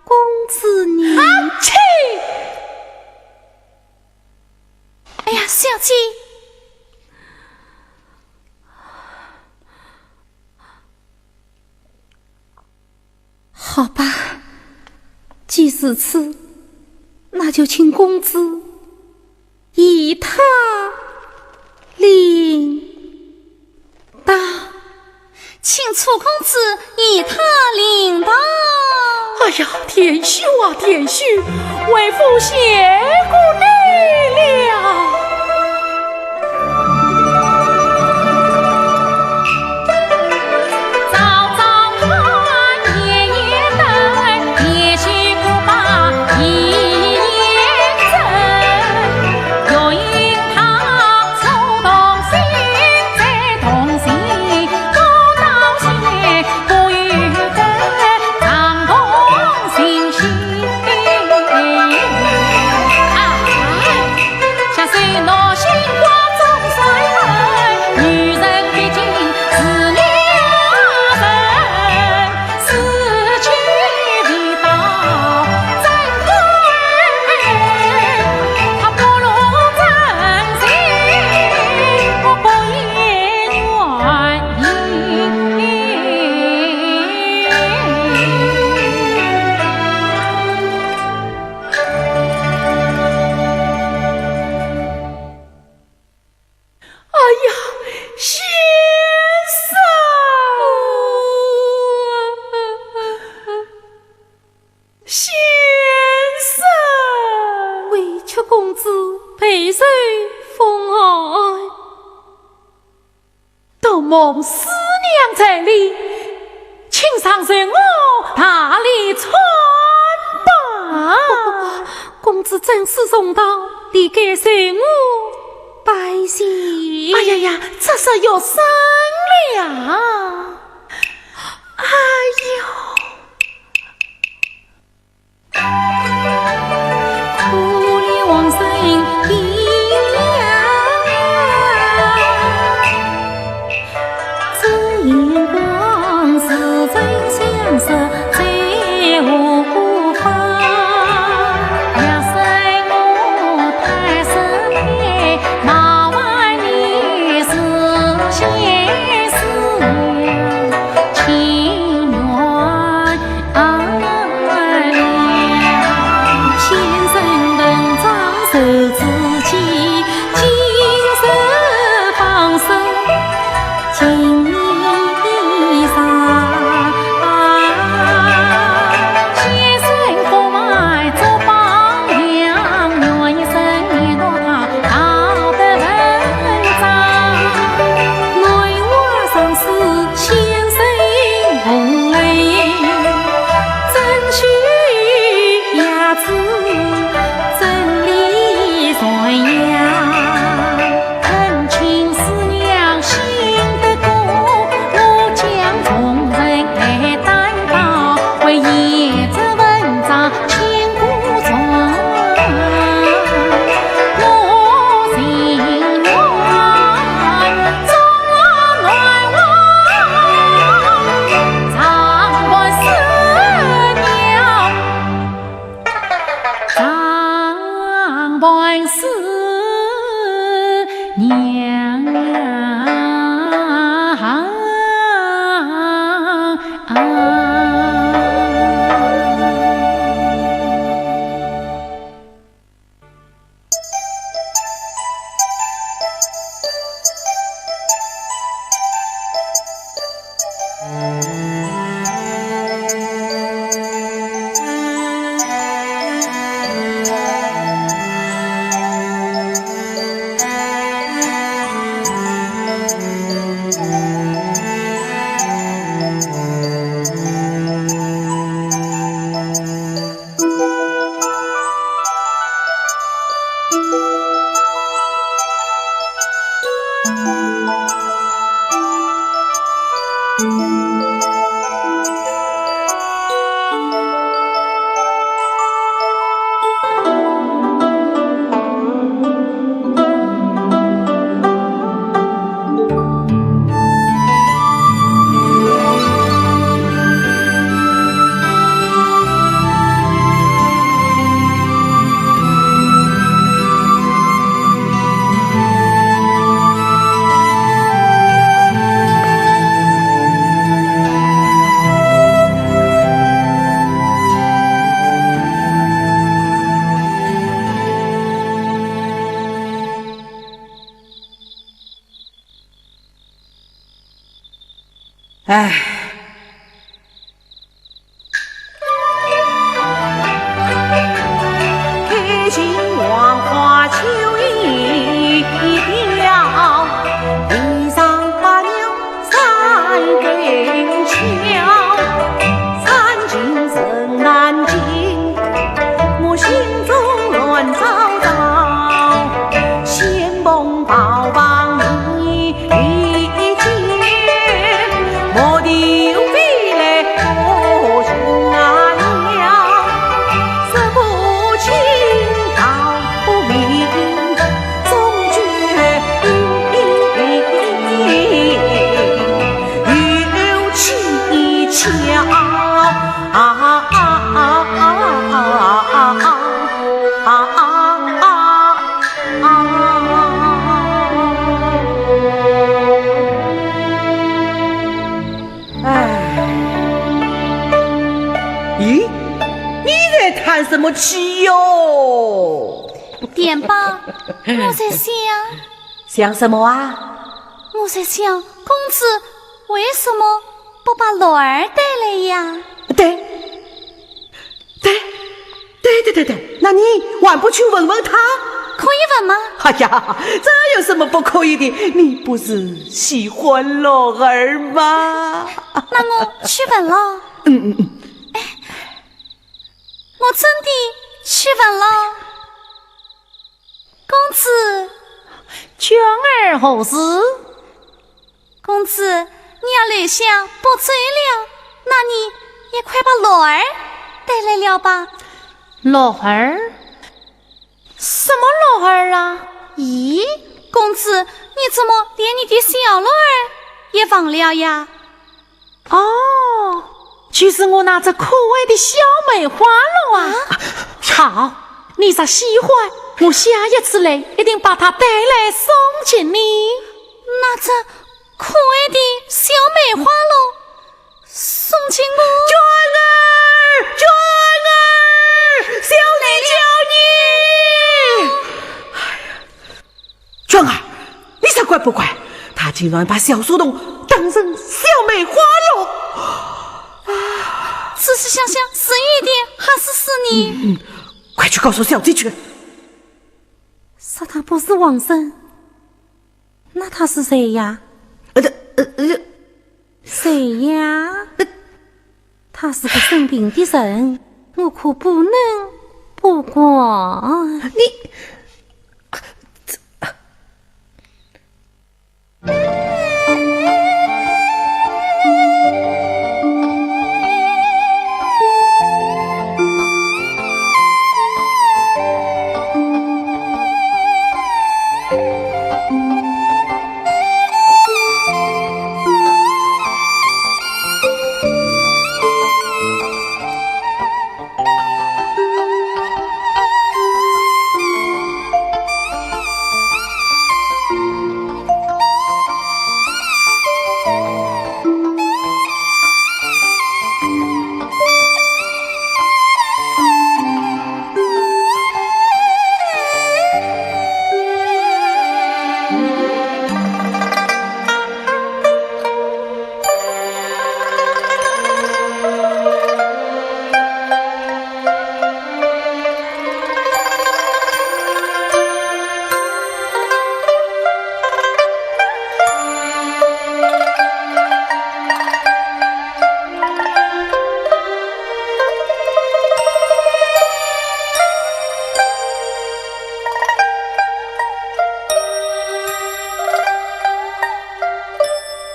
公子呢。哈气！哎呀，小姐， 好吧，既如此，那就请公子与他另当。请楚公子与他另当。哎呀，田兄啊，田兄，为父谢过你了。哎呀，先生！先生！委屈公子备受风寒。 多蒙师娘在里，请上受我大礼参拜。公子正是重道，理该受我拜谢。哎呀呀，这是要生了。哎呦！唉。咦，你在叹什么气哟？电报，我在想。想什么啊？我在想，公子为什么不把骡儿带来呀？对，对，对对对对，那你还不去问问他？可以问吗？哎呀，这有什么不可以的？你不是喜欢骡儿吗？那我去问了。嗯嗯嗯。我真的去问了。公子，娟儿何事？公子，你要留下不走了，那你也快把骡儿带来了吧。骡儿？什么骡儿啊？咦，公子，你怎么连你的小骡儿也忘了呀？哦，就是我那只可爱的小梅花鹿啊。啊？好，你若喜欢，我下一次来一定把它带来送给你。那只可爱的小梅花鹿送给我？娟儿，娟儿，小弟求你。不怪，他竟然把小书童当成小梅花了。仔细想想，是雨点还是思念？嗯，嗯，快去告诉小姐去。说他不是王生，那他是谁呀？呃，呃，呃，谁呀？呃，他是个生病的人，我可不能不管。你，这，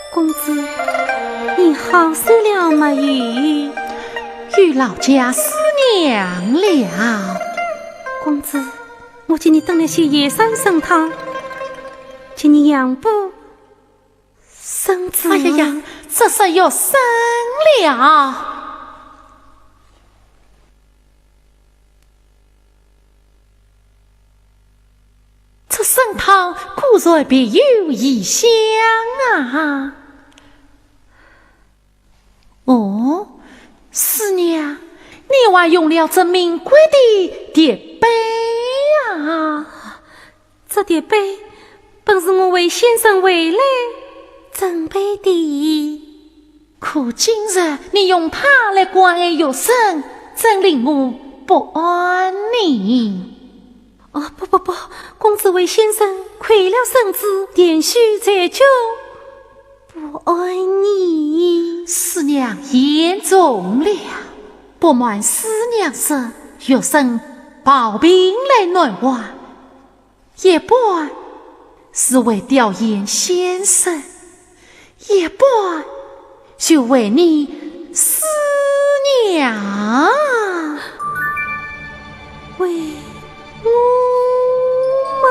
公子，你好些了没有？有劳驾思量了。公子，我给你炖了些野参参汤，给你养补身子。哎呀呀，这是要生了。 这参汤果然别有异香啊！哦，师娘，你还用了这名贵的叠杯啊？这叠杯本是我为先生回来准备的。 可今日你用它来关爱学生，真令我不安呢。哦，不不不，公子为先生亏了身子，连续在酒，不安呢。师娘言重了，不瞒师娘说，学生抱病来南华， 一半是为吊唁先生，一半就为你师娘。为我嘛。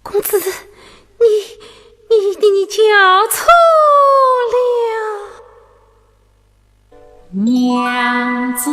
公子，你，你，你，你叫错了。娘子。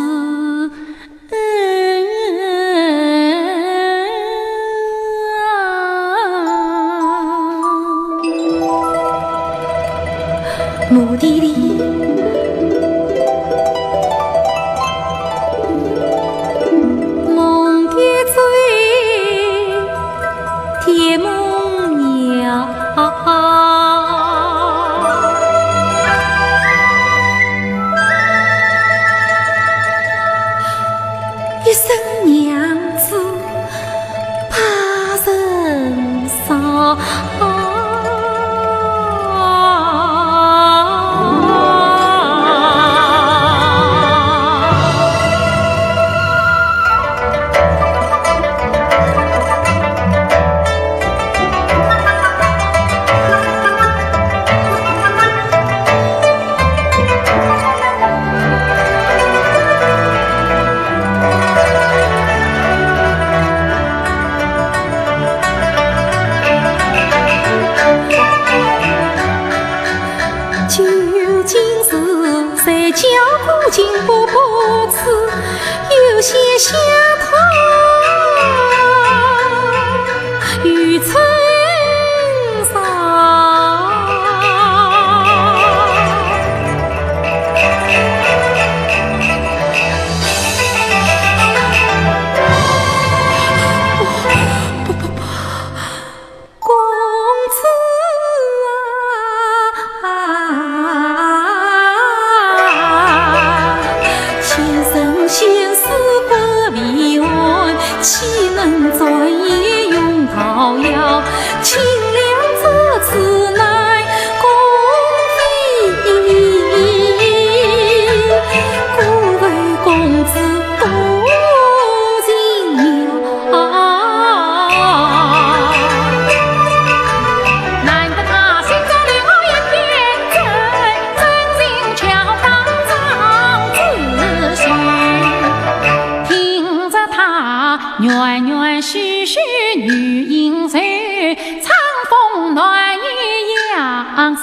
公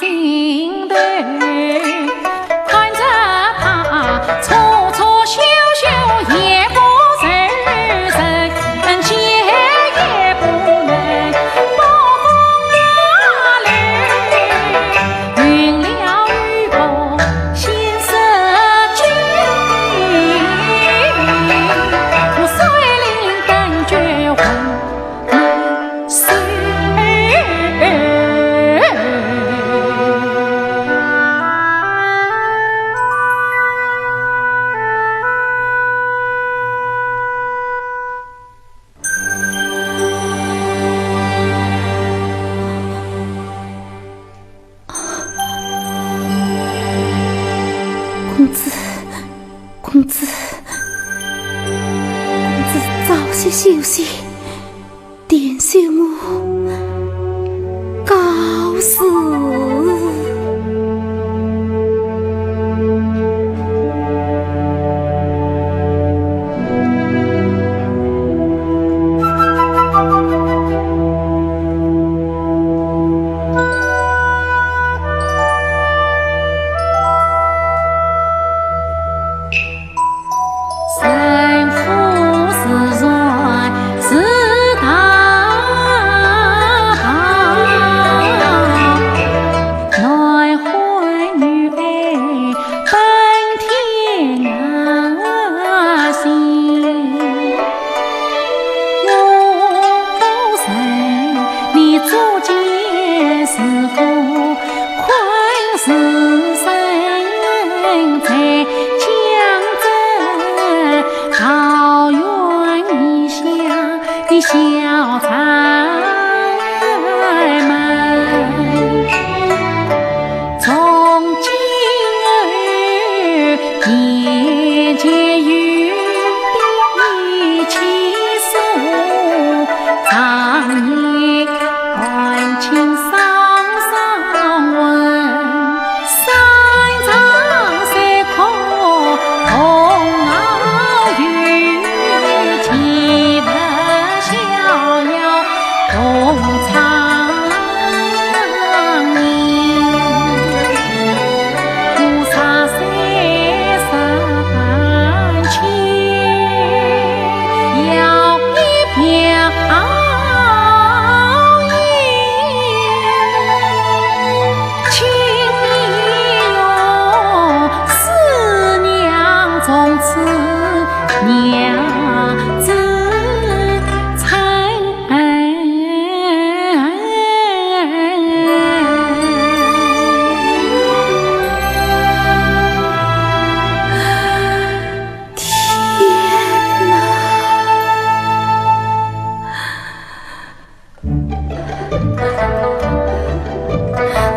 子，公子，公子早些休息，田秀我告辞。 天哪！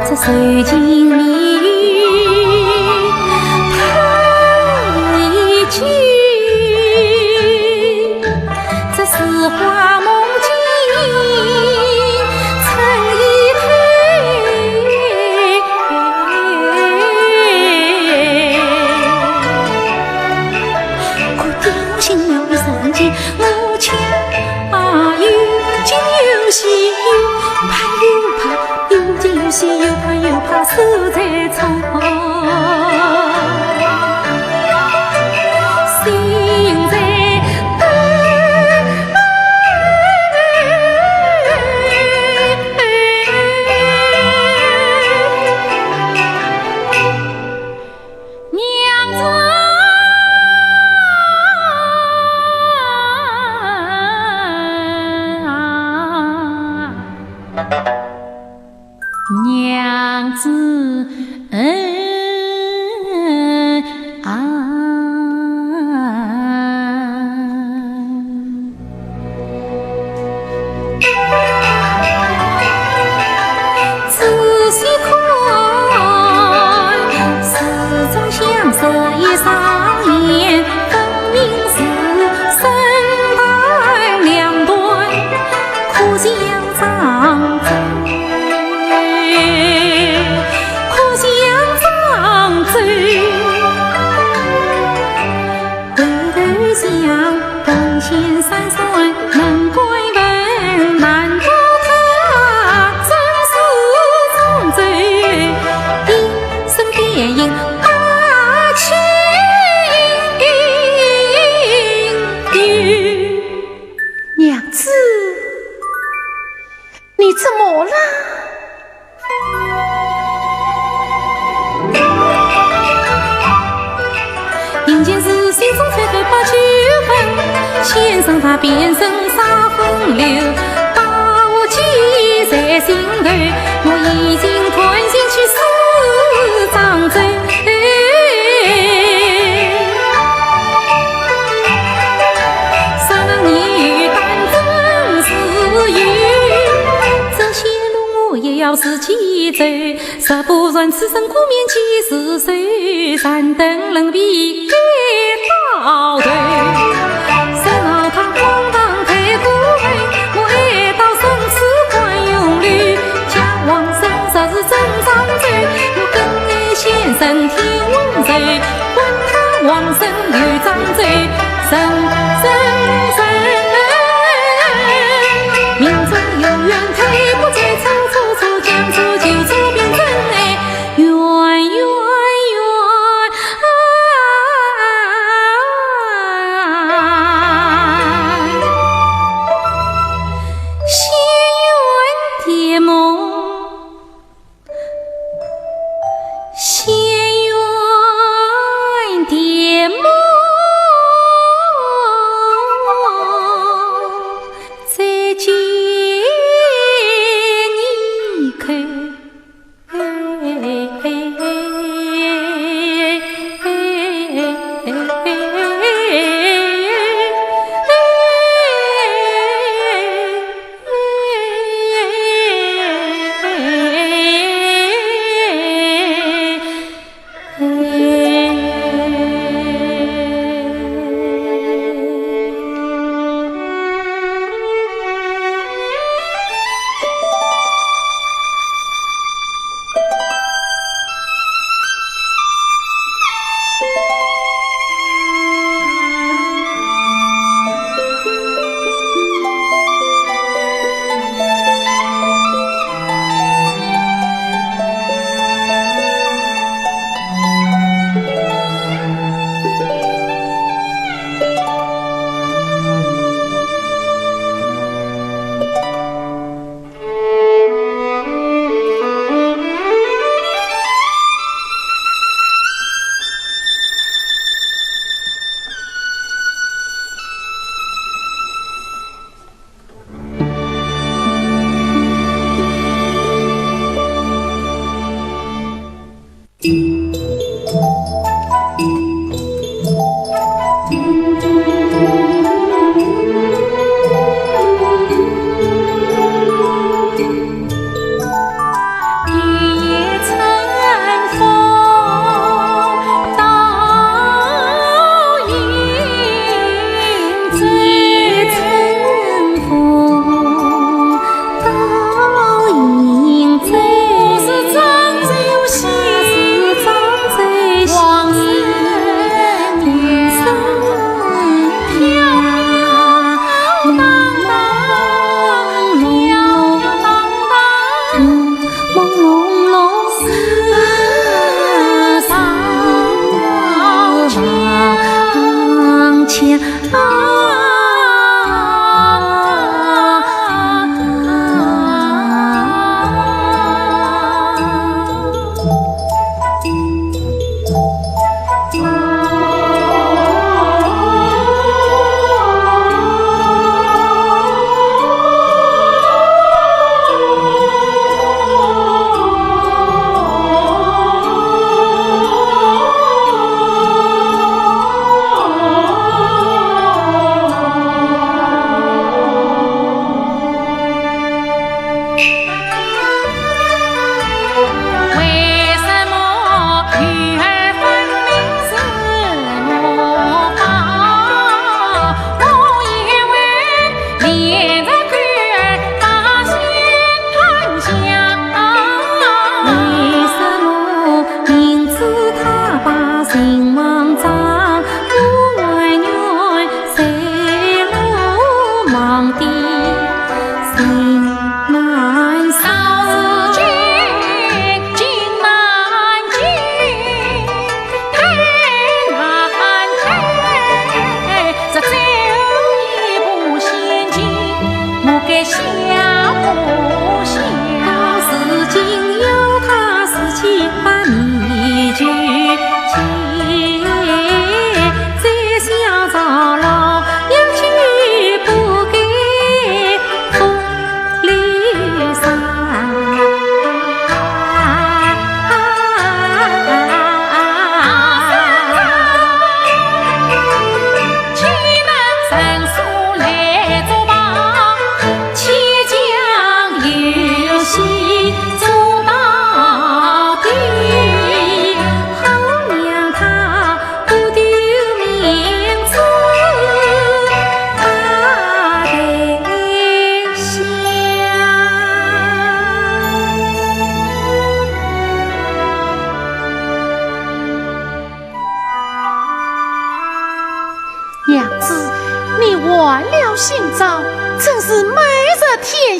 这愁情蜜语太久，这似花梦境成一回。 娘子啊，娘子，嗯，啊。 仔细看，池中香色一双眼，分明是身段两段，可像张嘴，可像张生怕变成啥风流，把我记在心头。我已经断线去四张嘴。啥人你又当真是有？这些路我也要自己走。 若不然此生苦命几时受，三等人比一刀头。说老他荒唐太过分，我爱到生死宽永路。家王生若是真长久，我跟你先生天王寿，管他王生又长久，人生人。命中有缘，推不在错错错，将错就错变真爱。 圆圆圆，仙缘的梦，仙缘的梦。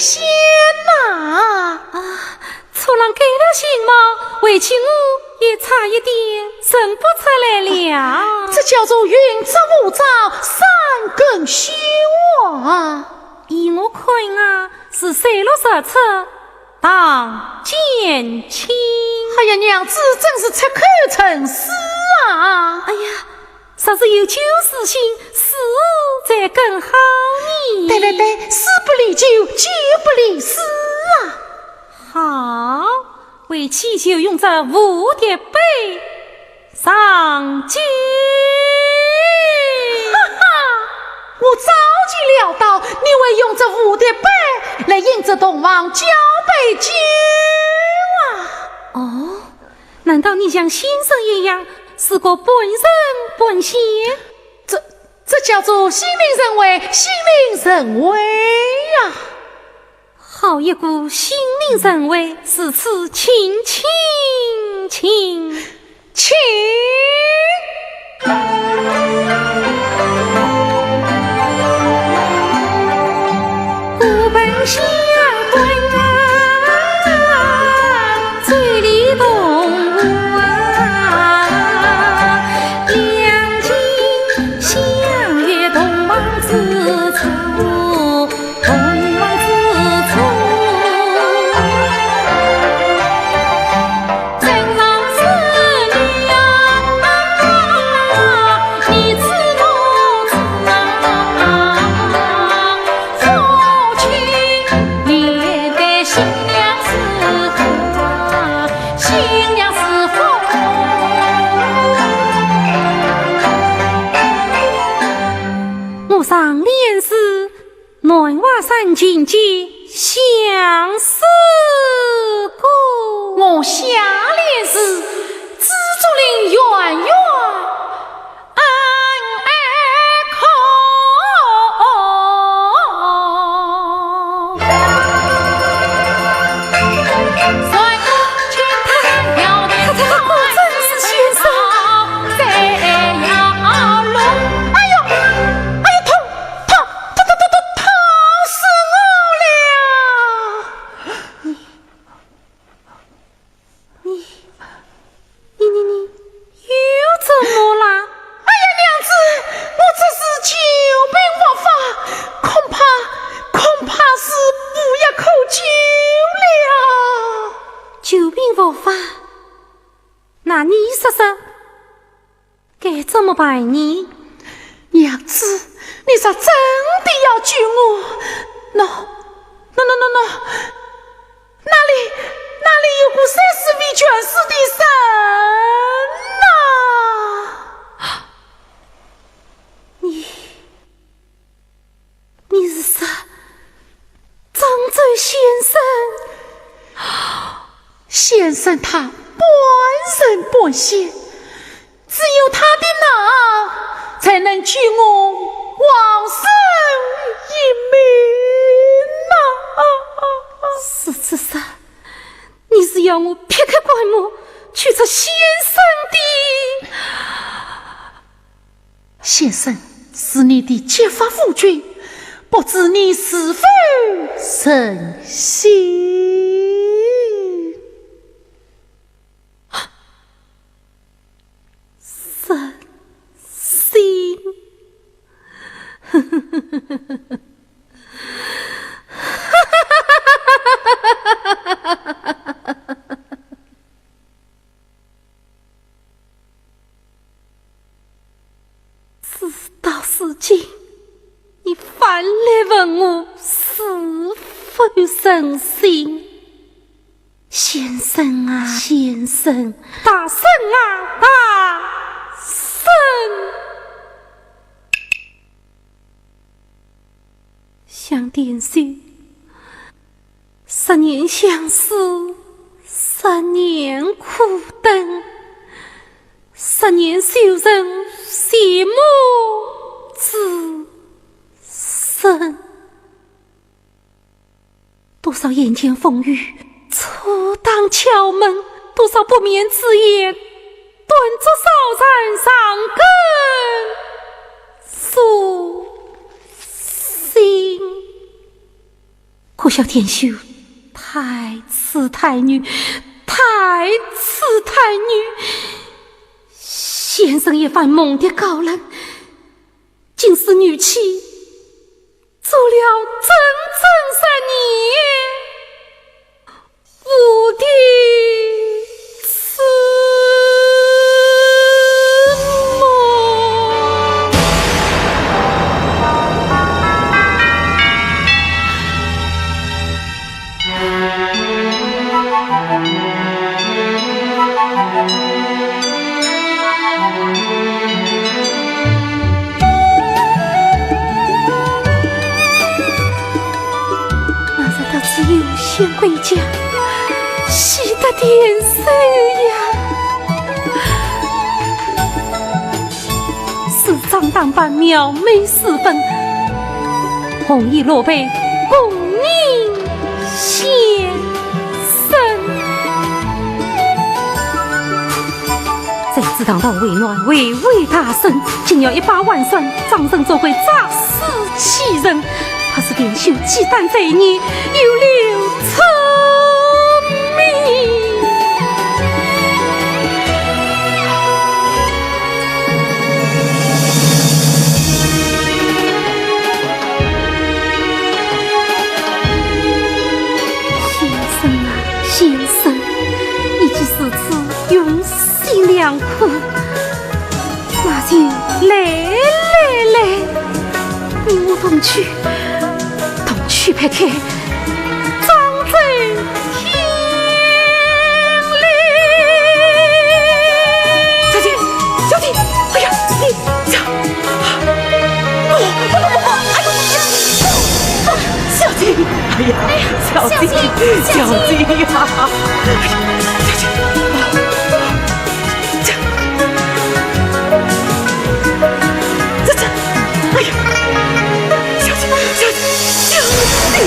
仙呐！啊，初浪改了形貌，为妻我也差一点认不出来了。这叫做云遮雾罩，三更羞啊！依我看啊，是水落石出， 当见亲。哎呀，娘子真是出口成诗啊！哎呀，若是有酒自醒，诗才更好呢。对对对，诗不离酒，酒不离诗啊！好，为妻就用这蝴蝶杯 上酒。哈哈，我早就料到你会用这蝴蝶杯来引这洞房交杯酒啊！哦，难道你像先生一样是个半人半仙？这，这叫做心领神会，心领神会呀！ 好一个心领神会，如此亲亲亲亲。我常念诗， 南华山琴棋相思歌。我下联是紫竹林远远暗暗空。他，他，他果真是先生。哎呦，哎呦，痛！ 痛，痛，痛，痛，痛死我了！你，你，你，你，你又怎么啦？哎呀，娘子，我这是久病复发，恐怕，恐怕是无药可救了。久病复发？那你说说， 该怎么办呢？娘子，你若真的要救我，喏，喏，喏，喏，喏，那里，那里有个山水未全诗的人呐！你， 你是说张周先生？先生他半人半仙，只有他的脑才能救我王孙一命呐！是，是，是，你是要我劈开棺木，取出先生的 先生是你的结发夫君，不知你是否忍心？忍心？ 事到如今，你反来问我是否忍心？先生啊，先生，大人啊，大人！ 想点首，十年相思，十年苦等，十年修成，寂寞之身。 多少眼前风雨，阻挡敲门，多少不眠之夜，断烛烧残，伤根入心。可笑田秀太痴太愚，太痴太愚。先生一番梦的高人，竟是女妻，做了整整三年无的痴梦。 那日得知有仙归家，喜得点头呀。 梳妆打扮，描眉似粉，红衣罗被，恭迎先生。谁知堂堂为男，位位大圣，竟要一把玩耍，装神做鬼，诈尸欺人。 怕是田秀既然罪孽，又留罪名。先生啊，先生，你既如此，允 心良苦，那就来来来，与我同去，同去拍开漳州天里。小姐，小姐，哎呀，你这，不，不，不，不，哎呀，小姐，哎呀，小姐，小姐呀，哎呀，小姐。 这，这，这，哎呀，小姐，小姐，小姐，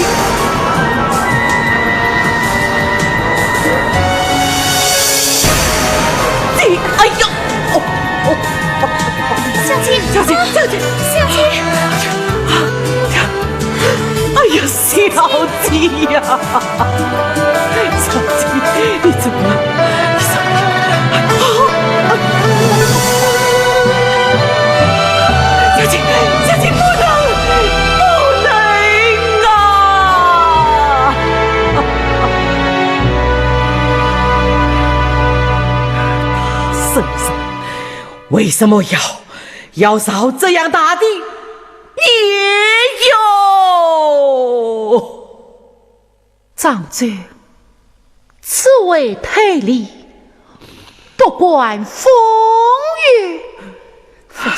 这，哎呦，哦，哦，小姐，小姐，小姐，小姐。哎呀， 小姐呀，小姐，你怎么了？你怎么了？啊，小姐，小姐，不能，不能啊！大圣人，为什么要，要造这样大的孽哟？ 漳州，此为推理，不管风雨。夫人，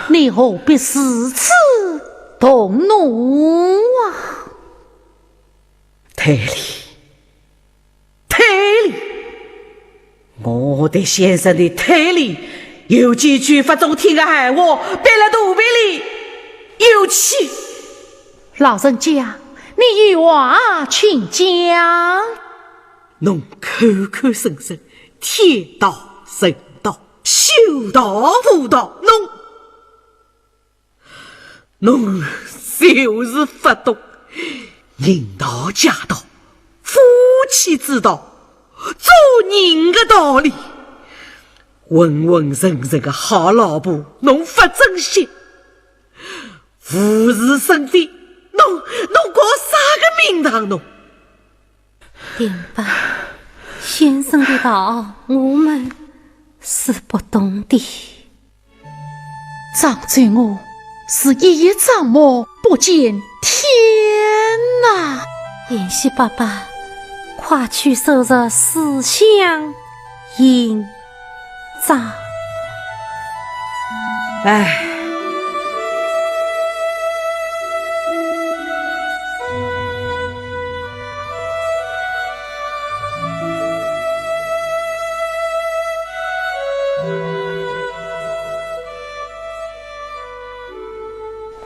你何必如此动怒啊？推理，推理，我对先生的推理，有几句不中听的闲话，背了肚皮里有气。 老人家，你有话请讲。侬口口声声天道、人道、修道、佛道，侬，侬就是不懂人道、家道、夫妻之道、做人的道理。浑浑噩噩的好老婆，侬不珍惜。 无事生非，侬，侬搞啥个名堂侬？林白，先生的道我们是不懂的。漳州我是一叶障目，不见天呐。怜惜伯伯，快去收拾书箱行 账。哎。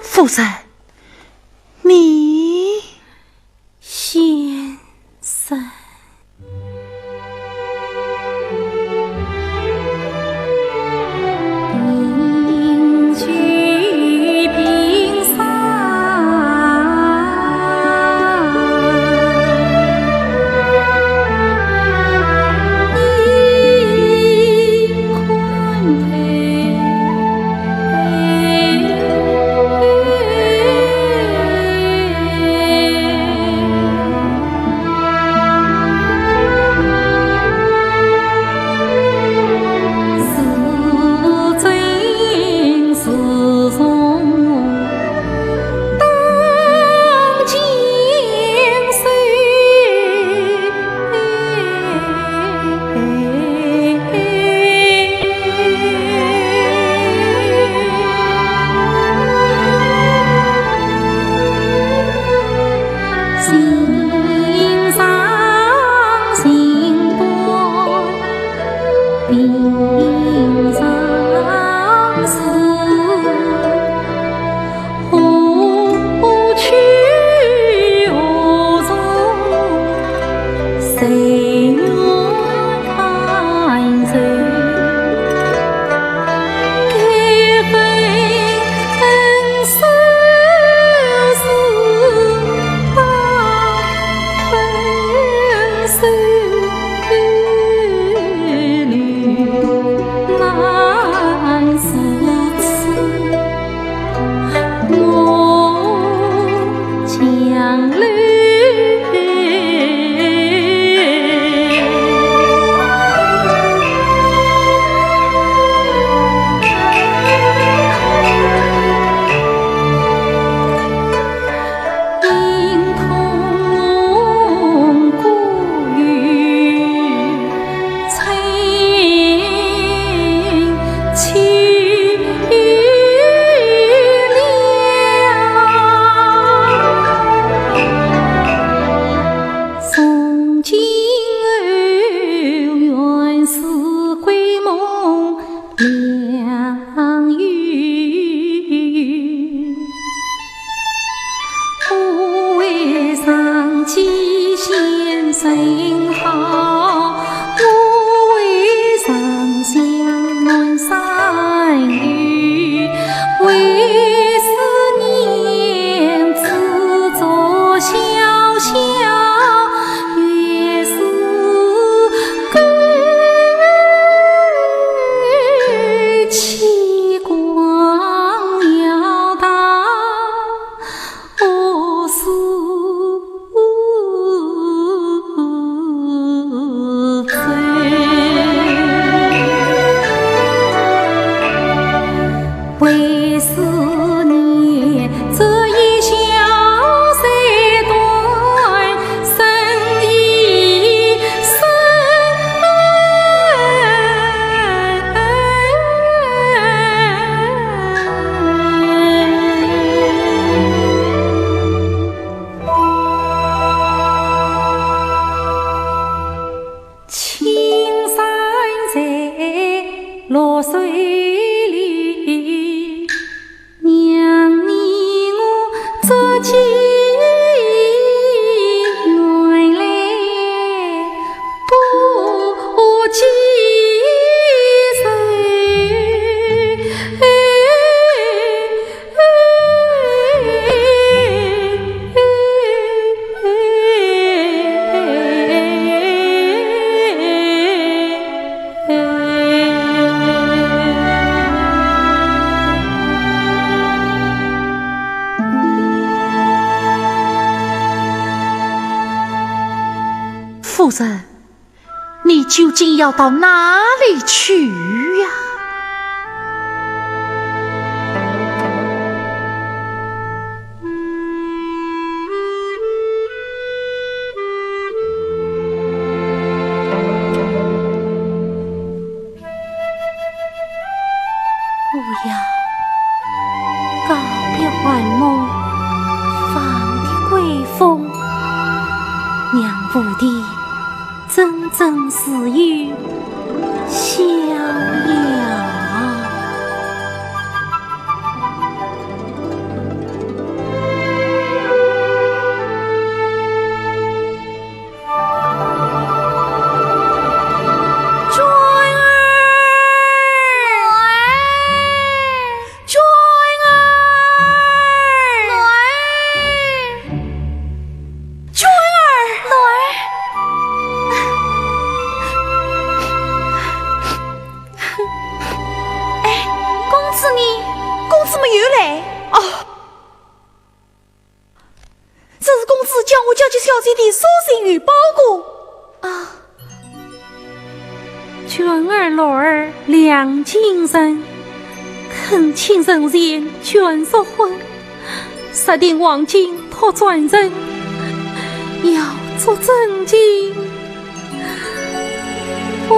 夫人，你 先生。夫人，你究竟要到哪里去呀？我要告别幻梦，放别归风，让我的 真正自由逍遥。娟儿，娟儿， 娟儿，娟儿，儿。哎，公子呢？公子没有来？哦，这是公子叫我交给小姐的书信与包裹。啊。 娟儿、乐儿两情深，恳请人前眷属婚，设定黄金托转身，要做真情换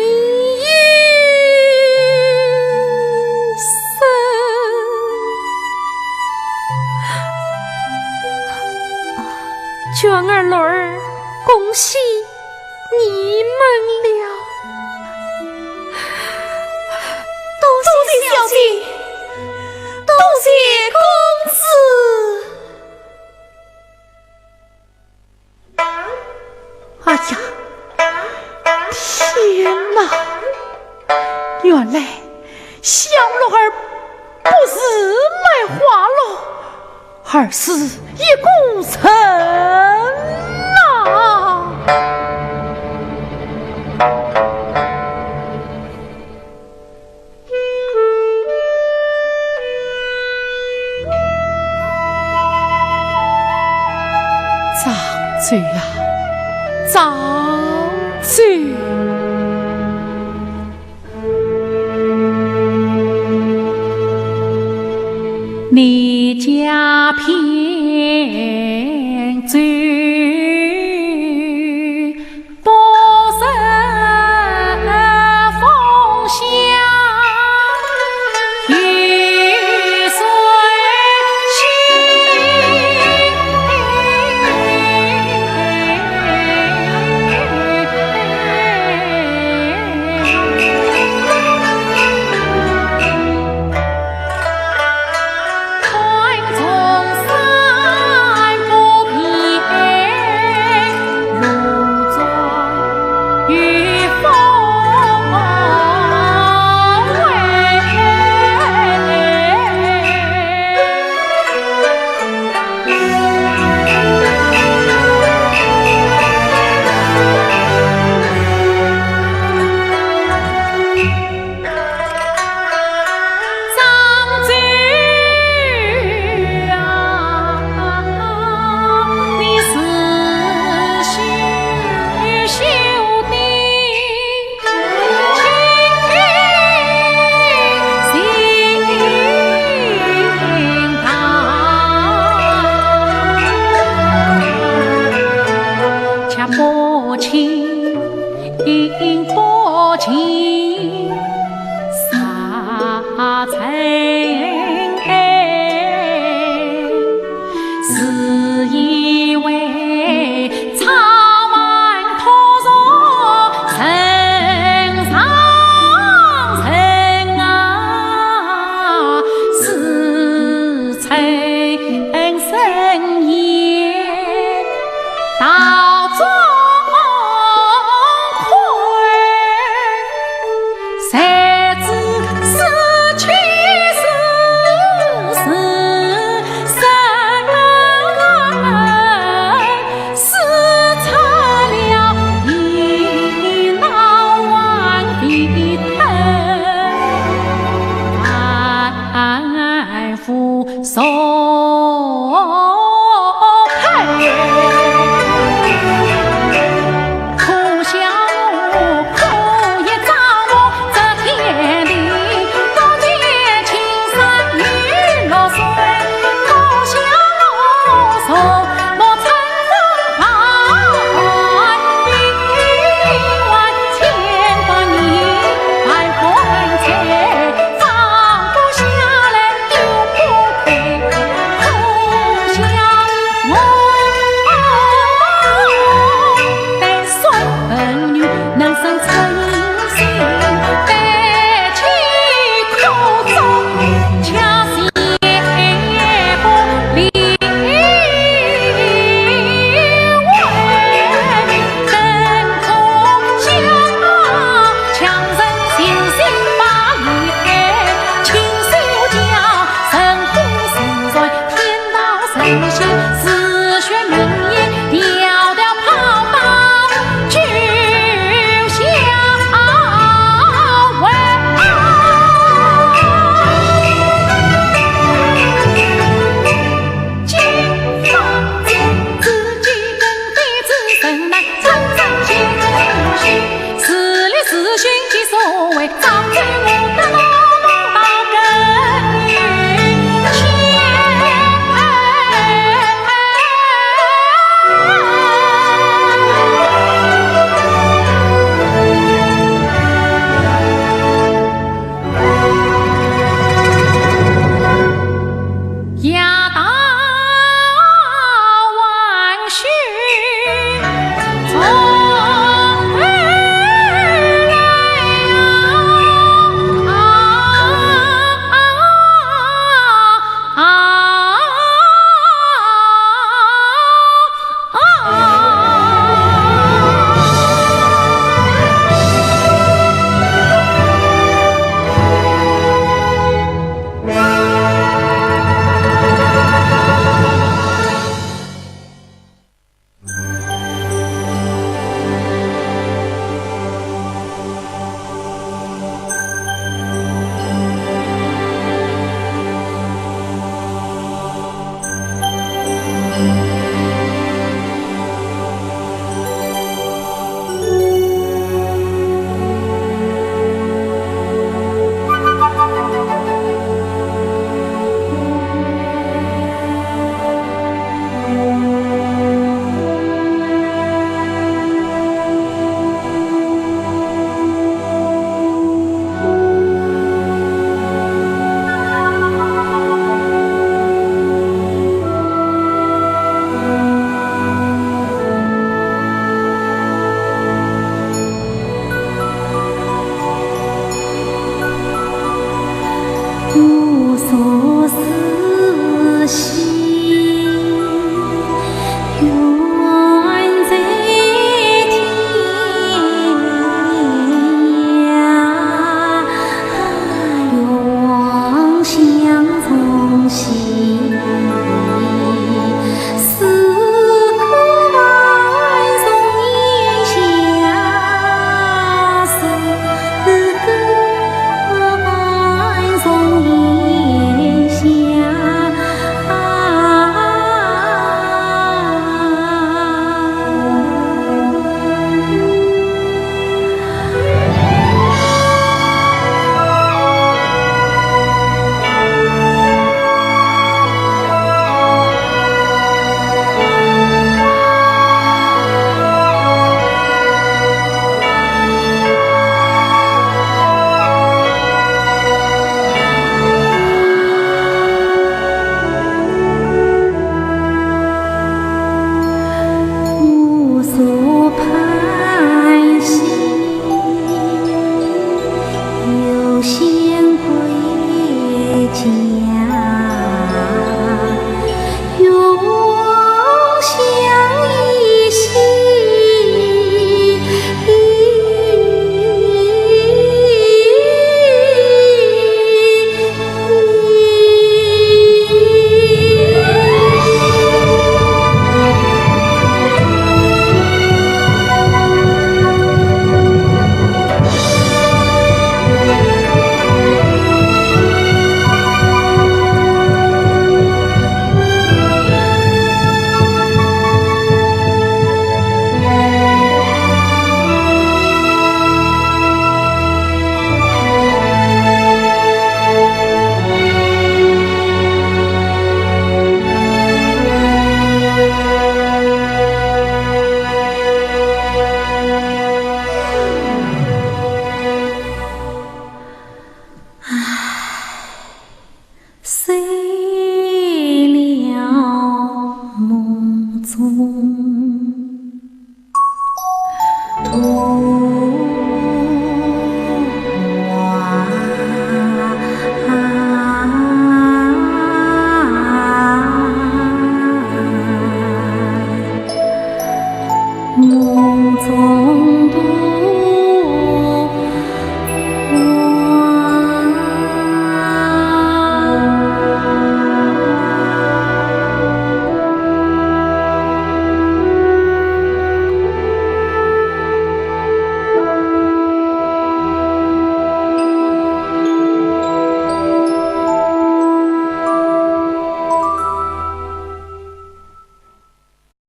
一生。 娟儿、乐儿，恭喜你们了。哎呀，天哪！原来小六儿不是卖花鹿，而是一个人呐！ 张周啊，张周！你家平州 不是风香雨水清。